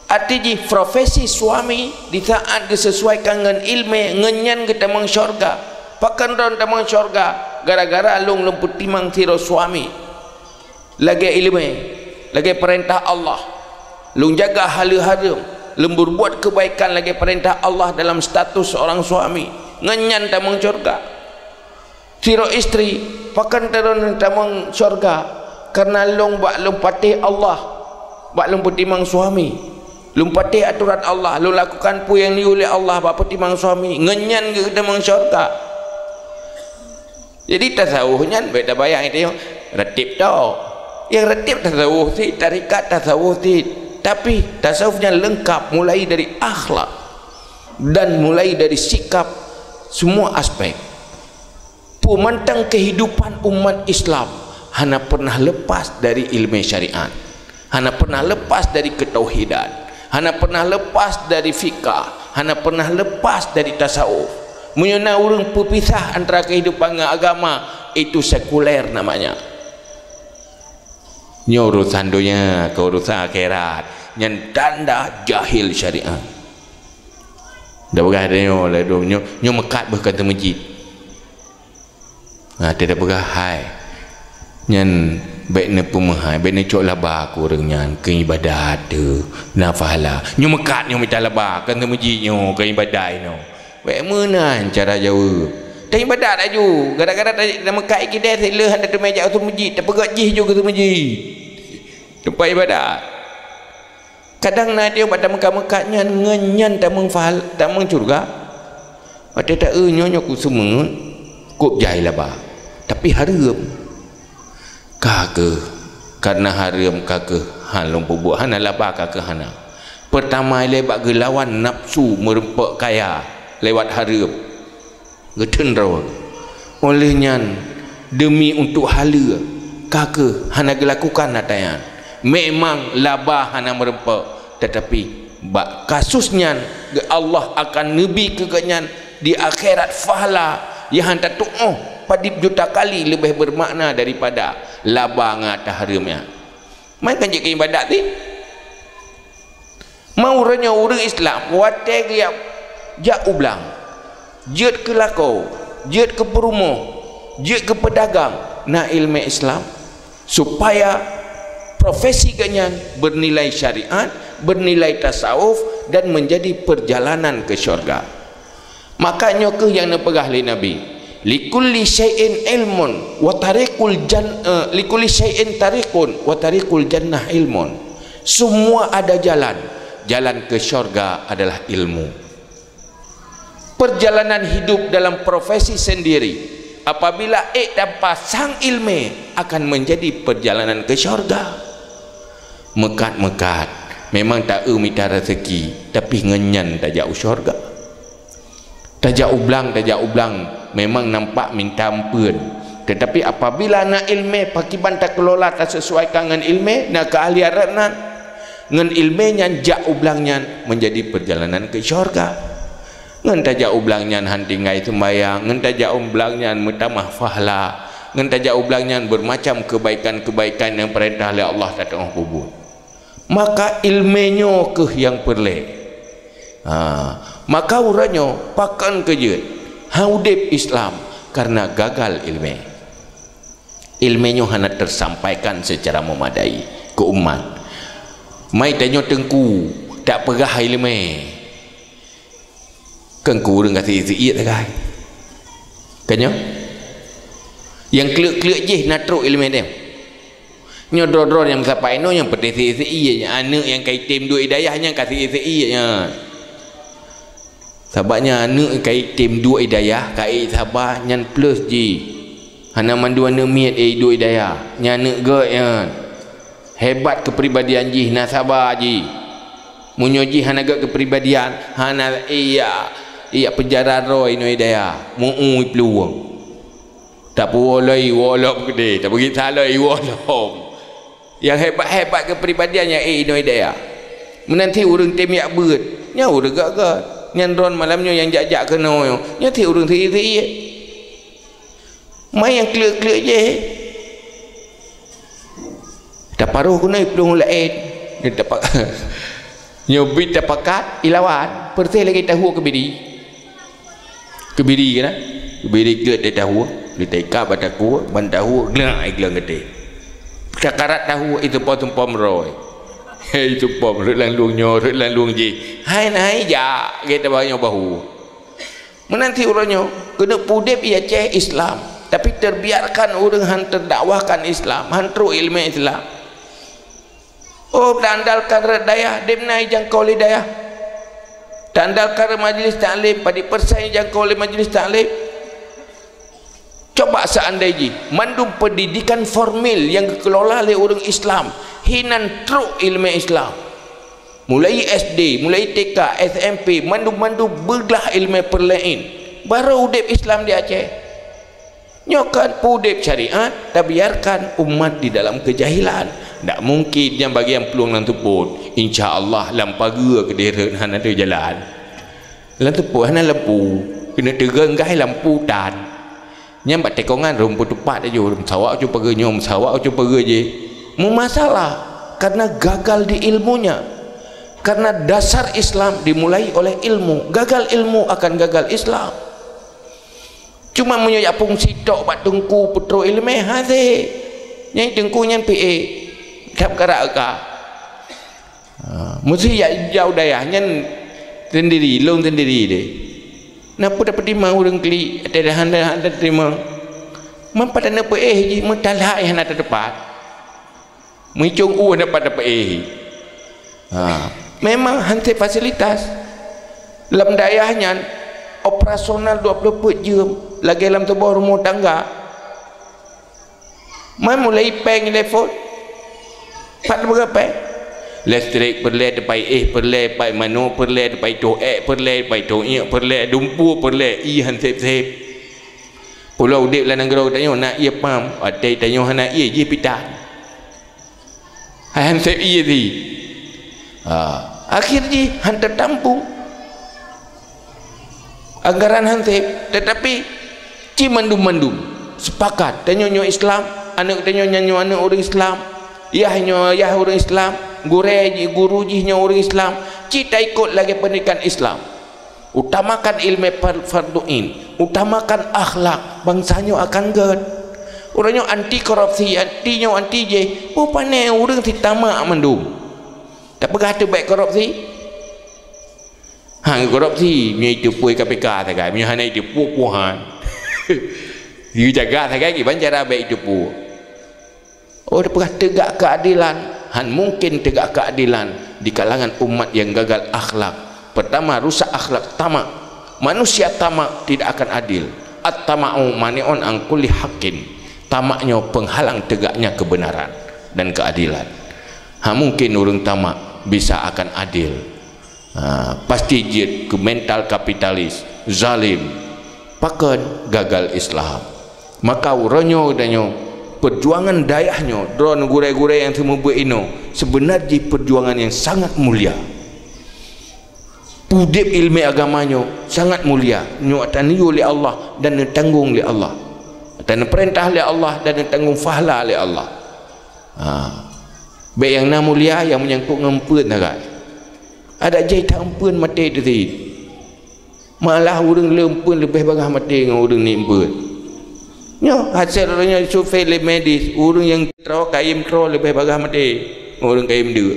Arti jih profesi suami di saat geuseusuaikan ngon ileumèe, ngon nyan geutamong syeuruga. Pakon droen tamong syeuruga? Gara-gara lôn, lôn peutimang sidroe suami lagèe ileumèe, lagèe peurintah Allah. Lôn jaga haleue hareuem, lôn beureubuet keubaikan lagèe peurintah Allah dalam status seorang suami. Ngon nyan tamong syeuruga. Sidroe istri, pakon droen tamong syeuruga? Kareuna lôn bak lôn patéh Allah, bak lôn peutimang suami. Lôn patéh atoran Allah, lôn lakukan peue nyang neuyue lé Allah bak peutimang suami. Ngon nyan geutamong syeuruga. Jadi, tasawuf nyan bèk tabayang itu nyang reuteb tok. Nyang reuteb tasawuf cit, tarekat tasawuf cit. Tapi, tasawuf nyan leungkap, mulai dari akhlak dan mulai dari sikap, semua aspek. Peumantang keuhidupan umat Islam hana pernah lepas dari ileumèe syariat, hana pernah lepas dari keutauhidan, hana pernah lepas dari fikah, hana pernah lepas dari tasawuf. Meunyoe na ureuëng peupisah antara keuhidupan ngon agama, itu sekuler namanya. Nyoe urusan donya, keu urusan akhirat, nyan tanda jahil syariat. Dak peugah nyoe lé dong, nyoe, nyoe meukat beuh ka teumeujid. Ha, teudah peugah hai. Nyan bèk neupeumeuhai, bèk neucok laba keu ureuëng nyan, keu ibadat teuh, na pahala. Nyoe meukat nyoe mita laba, keu teumeujid nyoe, keu ibadat nyoe. Bèk meunan cara jaweueb. Taibadat laju, gara-gara ta-, tameukat i keudè, sileuh hana teumè jak u teumeujid, tapeugöt jih ju keu teumeujid. Teumpat ibadat. Kadang na teuh bak tameukat-meukat nyan, ngon nyan tamong pahal-, tamong syeuruga. Watèe taeu nyoe, nyoe ku seumeungeut, kop jai laba. Tapi hareuem. Ka keuh, kareuna hareuem ka keuh, han lôn peubuet, hana laba ka keuh hana. Peurtama ilèe bak geulawan nafsu meureumpok kaya lewat hareuem. Geuteun droe. Óh lheueh nyan, deumi untuk haleue, ka keuh hana geulakukan atra nyan. Memang laba hana meureumpok, teutapi bak kasus nyan, geu-, Allah akan neubi keu geuhnyan di akhirat pahala Nyang han tatuoh padub juta kali leubeh beumakna daripada laba ngon hareuem nyan. Man kan jeuet keu ibadat teuh? Meuuroe nyoe ureuëng Islam watée geujak jak u blang, jeuet keu lakoe, jeuet keu peurumoh, jeuet keu peudagang, na iéleumé Islam, supaya profesi geuhnyan beunilai syariat, beunilai tasawuf, dan meunjadi peurjalanan keu syurga. Maka nyoe kheueh nyang neupeugah lé Nabi, "Likulli syai'in ilmun wa tariqul jan-, eh, likulli syai'in tariqun wa tariqul jannah ilmun." Semua ada jalan, jalan ke syurga adalah ilmu. Perjalanan hidup dalam profesi sendiri, apabila ék tanpa sang iéleumé, akan menjadi perjalanan ke syurga. Meukat-meukat, memang taeu mita rezeki, tapi ngon nyan tajak u syurga. Tajak u blang, tajak u blang, memang nampak mita ampeuen. Tetapi apabila na iéleumé, pakiban takeulola taseusuaikan ngon iéleumé, na keuahlian rot nan, ngon iéleumé nyan jak u blang nyan meunjadi peurjalanan keu syurga. Ngon tajak u blang nyan han tinggai seumbahyang, ngon tajak u blang nyan meutamah pahala, ngon tajak u blang nyan beumacam keubaikan-keubaikan nyang peurintah lé Allah tatuoh peubuet. Maka iéleumé nyoe kheueh nyang peureulée. Ha, maka uroe nyoe pakon keu jeuet han udeb Islam kareuna gagal iéleumé. Iéleumé nyoe hana teusampaikan seucara meumadai keu umat. Mai tanyoe teungku, tapeugah iéleumé. Keu ureuëng ka seuiet-seuiet sagai. Ka nyoe? Nyang kleuek-kleuek jih na trok iéleumé teuh. Nyoe droe-droe nyang meusapat inoe nyang peuté seuiet-seuiet, aneuëk nyang ka item duek i dayah nyan ka seuiet-seuiet nyan. Sabab nyan aneuëk ka item duek i dayah, ka ék saba nyan plus jih. Hana mandum aneuëk miet ék duek i dayah. Nyan aneuëk gét nyan. Hebat keupribadian jih, na saba jih. Meunyoe jih hana gét keupribadian, hana iya, iya peujaroe inoe i dayah, meu-ueh i plueng. Tapuwoe lom iwoe lom keudeh, tapeugét sa lom iwoe lom. Nyang hebat-hebat keupribadian nyang ék inoe i dayah. Meunan cit ureuëng tem jak beuet, nyan ureuëng gét-gét. Nyan droe malam nyoe nyang jak-jak keunoe nyoe, nyan cit ureuëng seuiet-seuiet. Ma nyang kleuek-kleuek jih. Taparoh keunoe i plueng laén. Nyoe tapa-, nyoe biet tapakat, ilawan. Peureséh lagée tahuek keubiri. Keubiri keunan. Keubiri kleuek teuh tahuek. Lé taika bak takue, ban tahuek, glak, i gleueng geuté. Takarat tahuek, i teumpo-teumpo meurôi. Hei, teumpo meurôi lam lueng nyoe, rhot lam lueng jih. Hai, na hai jak, gét tabah nyoe bahu. Meunan cit uroe nyoe, keuneuk peudeb i Aceh Islam, tapi teubiarkan ureuëng han teudakwahkan Islam, han trok iéleumé Islam. Oh, taandalkan rot dayah, deb na ijangkau lé dayah. Taandalkan rot majlis taklim, padub persen ijangkau lé majlis taklim. Coba seandai jih, mandum pendidikan formil nyang geukelola lé ureuëng Islam, hinan trok iéleumé Islam. Mulai S D, mulai T K, S M P, mandum-mandum beuglah iéleumé peureulée, barô udeb Islam di Aceh. Nyoe kan peudeb syariat, tabiarkan umat di dalam keujahilan. Ndak mungkin nyang bagian plueng lam seupôt. Insya Allah, lam pageue keudeh rhot hana teujalan. Lam seupôt hana lampu. Keuneuk teugeunggai lampu tan. Nyan bak tikongan rhom peutupat laju, meusawa ujoe pageue nyoe, meusawa ujoe pageue jih. Meumasalah, karena gagal di ilmunya. Karena dasar Islam dimulai oleh ilmu. Gagal ilmu akan gagal Islam. Cuma meunyoe jak fungsi tok bak teungku peutrok iéleumé, hase. Nyang teungku nyan P A. That karak ka. Ha, meusti jak, jak u dayah nyan sendiri, lôn sendiri deh. Na peue tapeutimang ureuëng klik, ateueh dahan-dahan tapeutimang. Man pat taneuk peuéh jih, meutalak hana tateupat. Meucong u hana pat tapeuéh. Ha, memang hana fasilitas. Lam dayah nyan, operasional dua puluh peuet jeuem, lagée lam tuboh rumoh tangga. Man mulai péng telepon. Pat beurapa péng? Listrik peureulée, teupai éh peureulée, pai manoe peureulée, teupai toh ék peureulée, teupai toh iék peureulée, dumpeue peureulée, ie han sép-sép. Pulo udeb lam nanggroe tanyoe na ie pam, watée tanyoe hana ie jih pita. Hai han sép ie jih. Ha, akhir jih han tatampung. Anggaran han sép, tetapi Ci mandum-mandum sepakat, tanyoe nyoe Islam, aneuk tanyoe nyan nyoe aneuk ureuëng Islam, yah nyoe yah ureuëng Islam, gurée jih, guru jih nyoe ureuëng Islam, ci taikot lagée peundidikan Islam. Utamakan ilmu far-, fardhu ain, utamakan akhlak, bansa nyoe akan gét. Ureuëng nyoe anti korupsi, anti nyoe, anti jih, rupane ureuëng si tamak mandum. Tapeugah teuh bék korupsi? Hang korupsi, meunyoe jiteupue K P K sagai, meunyoe hana jiteupue, puhan. Geujaga sagai kiban cara bék jiteupue. Oh, tapeugah tegak keadilan, han mungkin tegak keadilan di kalangan umat yang gagal akhlak. Pertama, rusak akhlak, tamak. Manusia tamak tidak akan adil. At-tama'u mani'un an kulli haqqin. Tamak nyoe penghalang tegaknya kebenaran dan keadilan. Ha, mungkin ureuëng tamak bisa akan adil. Ha, pasti jeuet keu mental kapitalis, zalim, pakon gagal Islam. Maka uroe nyoe geutanyoe, perjuangan dayah nyoe, droeneuh gurée-gurée nyang seumeubeuet inoe, seubeuna jih perjuangan nyang sangat mulia. Udeb ilmu agama nyoe sangat mulia, nyoe taniyueb lé Allah dan neutanggong lé Allah. Taneupeurintah lé Allah dan neutanggong pahala lé Allah. Ha. Bék nyang na mulia nyang meunyangkot ngon eumpeuen sagai. Adak jai that eumpeuen maté teuh cit. Malah ureuëng le eumpeuen leubeh bagaih maté ngon ureuëng niet eumpeuen. Nyoe hasé uroe nyoe survei lé medis, ureuëng nyang troe, kayém troe leubeh bagaih maté ngon ureuëng kayém deuk.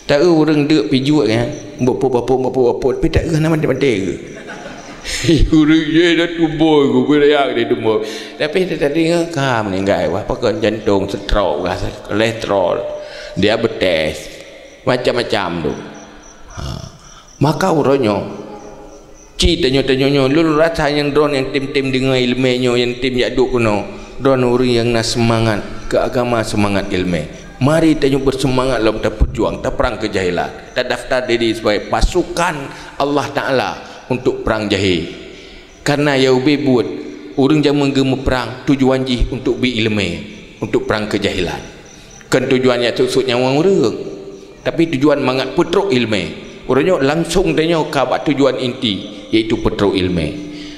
Taeu ureuëng deuk pijuet nyan, bapot-bapot, bapot-bapot, tapi taeu hana maté-maté geuh. Ureuëng jih dah tuboh geuh, beuraya geuh tuboh. Tapi tadi ka meuninggai, wah, pakon jantong, stroke, kolesterol, diabetes, macam-macam tu. Ha. Maka uroe nyoe, ci tanyoe-tanyoe nyoe, lôn rasa nyang droeneuh nyang tem-tem deungoe iéleumé nyoe, nyang tem jak duek keunoe, droeneuh ureuëng nyang na seumangat keu agama, seumangat iéleumé. Mari tanyoe beuseumangat lom tapeujuang, taprang keujahilan, tadaftar diri sibagai pasukan Allah Taala untuk prang jahé. Karena nyang ubé buet, ureuëng jameun geumeuprang tujuan jih untuk bri iéleumé, untuk prang keujahilan. Kon tujuan nyang sot-sot nyawöng ureuëng, tapi tujuan mangat peutrok iéleumé. Uroe nyoe langsong tanyoe ka bak tujuan inti, yaitu peutrok iéleumé.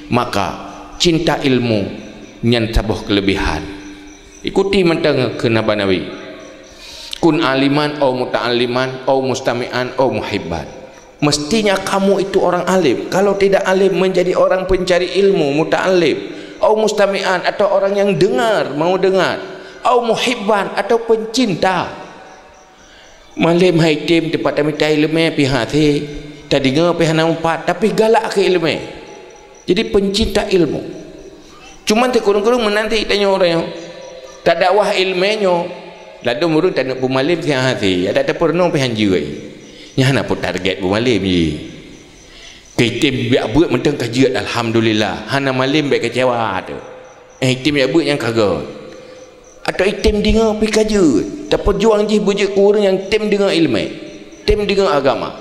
Maka, cinta ilmu nyan saboh keulebihan. Ikuti mantong keu naba Nabi. Kun aliman au muta'alliman au mustami'an au muhibban. Mestinya kamu itu orang alim. Kalau tidak alim, menjadi orang pencari ilmu, muta'allim, au mustami'an, atau orang yang dengar, mau dengar, au muhibban, atau pencinta. Malém hai tem teumpat tamita iéleumé pih hase, tadeungoe pih hana meupat, tapi galak keu iéleumé. Jadi pencinta ilmu. Cuman teukureueng-kureueng meunan cit tanyoe uroe nyoe. Tadakwah iéleumé nyoe, ladôm ureuëng taneuk peumalém siat hase, adak tapeurunoe pih hanjeuet. Nyan hana peue target peumalém jih. Keu item jak beuet mantong ka jeuet, alhamdulillah. Hana malém bék keucewa teuh. Eh, item jak beuet nyang ka göt. Atawa item deungoe pih ka jeuet. Tapeujuang jih beujeuet keu ureuëng nyang tem deungoe iéleumé, tem deungoe agama.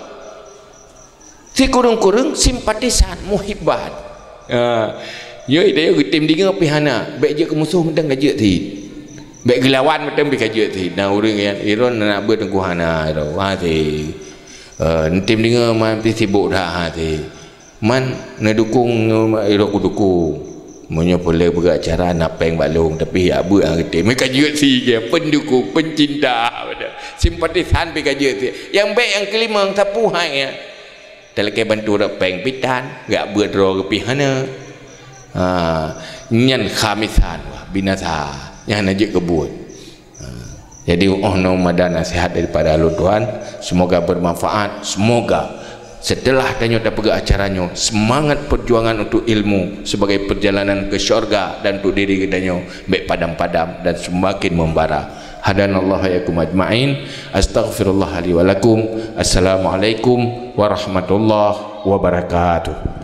Sikureueng-kureueng simpatisan, muhibban. Ha, nyoe ida geutem deungoe pih hana, bék jeuet keu musoh mantong ka jeuet cit. Bék geulawan mantong pih ka jeuet cit. Na ureuëng nyang iron na beuet teungku hana iro. Wah, si, eh, tem deungoe man pih sibok that, ha, si. Man neudukong, iro kudukong. Meunyoe peureulée beuet acara na péng bak lôn, tapi jak beuet hana geutem. Ka jeuet si dia, pendukung, pencinta. Simpatisan pih ka jeuet si. Nyang bék nyang keulimong sapeue hai nyan. Talakée bantu rot péng pih tan, jak beuet droe geupih hana. Ha, nyan khamisan, wah, binasa. Nyan hana jeuet keu buet. Ha, jadi, oh, nyoe mada nasihat daripada lôn tuan, semoga bermanfaat, semoga setelah tanyoe tapeugah acara nyoe, semangat perjuangan untuk ilmu sebagai perjalanan ke syurga dan untuk diri geutanyoe bék padam-padam dan semakin membara. Hadanallahu wa iyyakum ajma'in. Astaghfirullah li wa lakum. Assalamualaikum warahmatullahi wabarakatuh.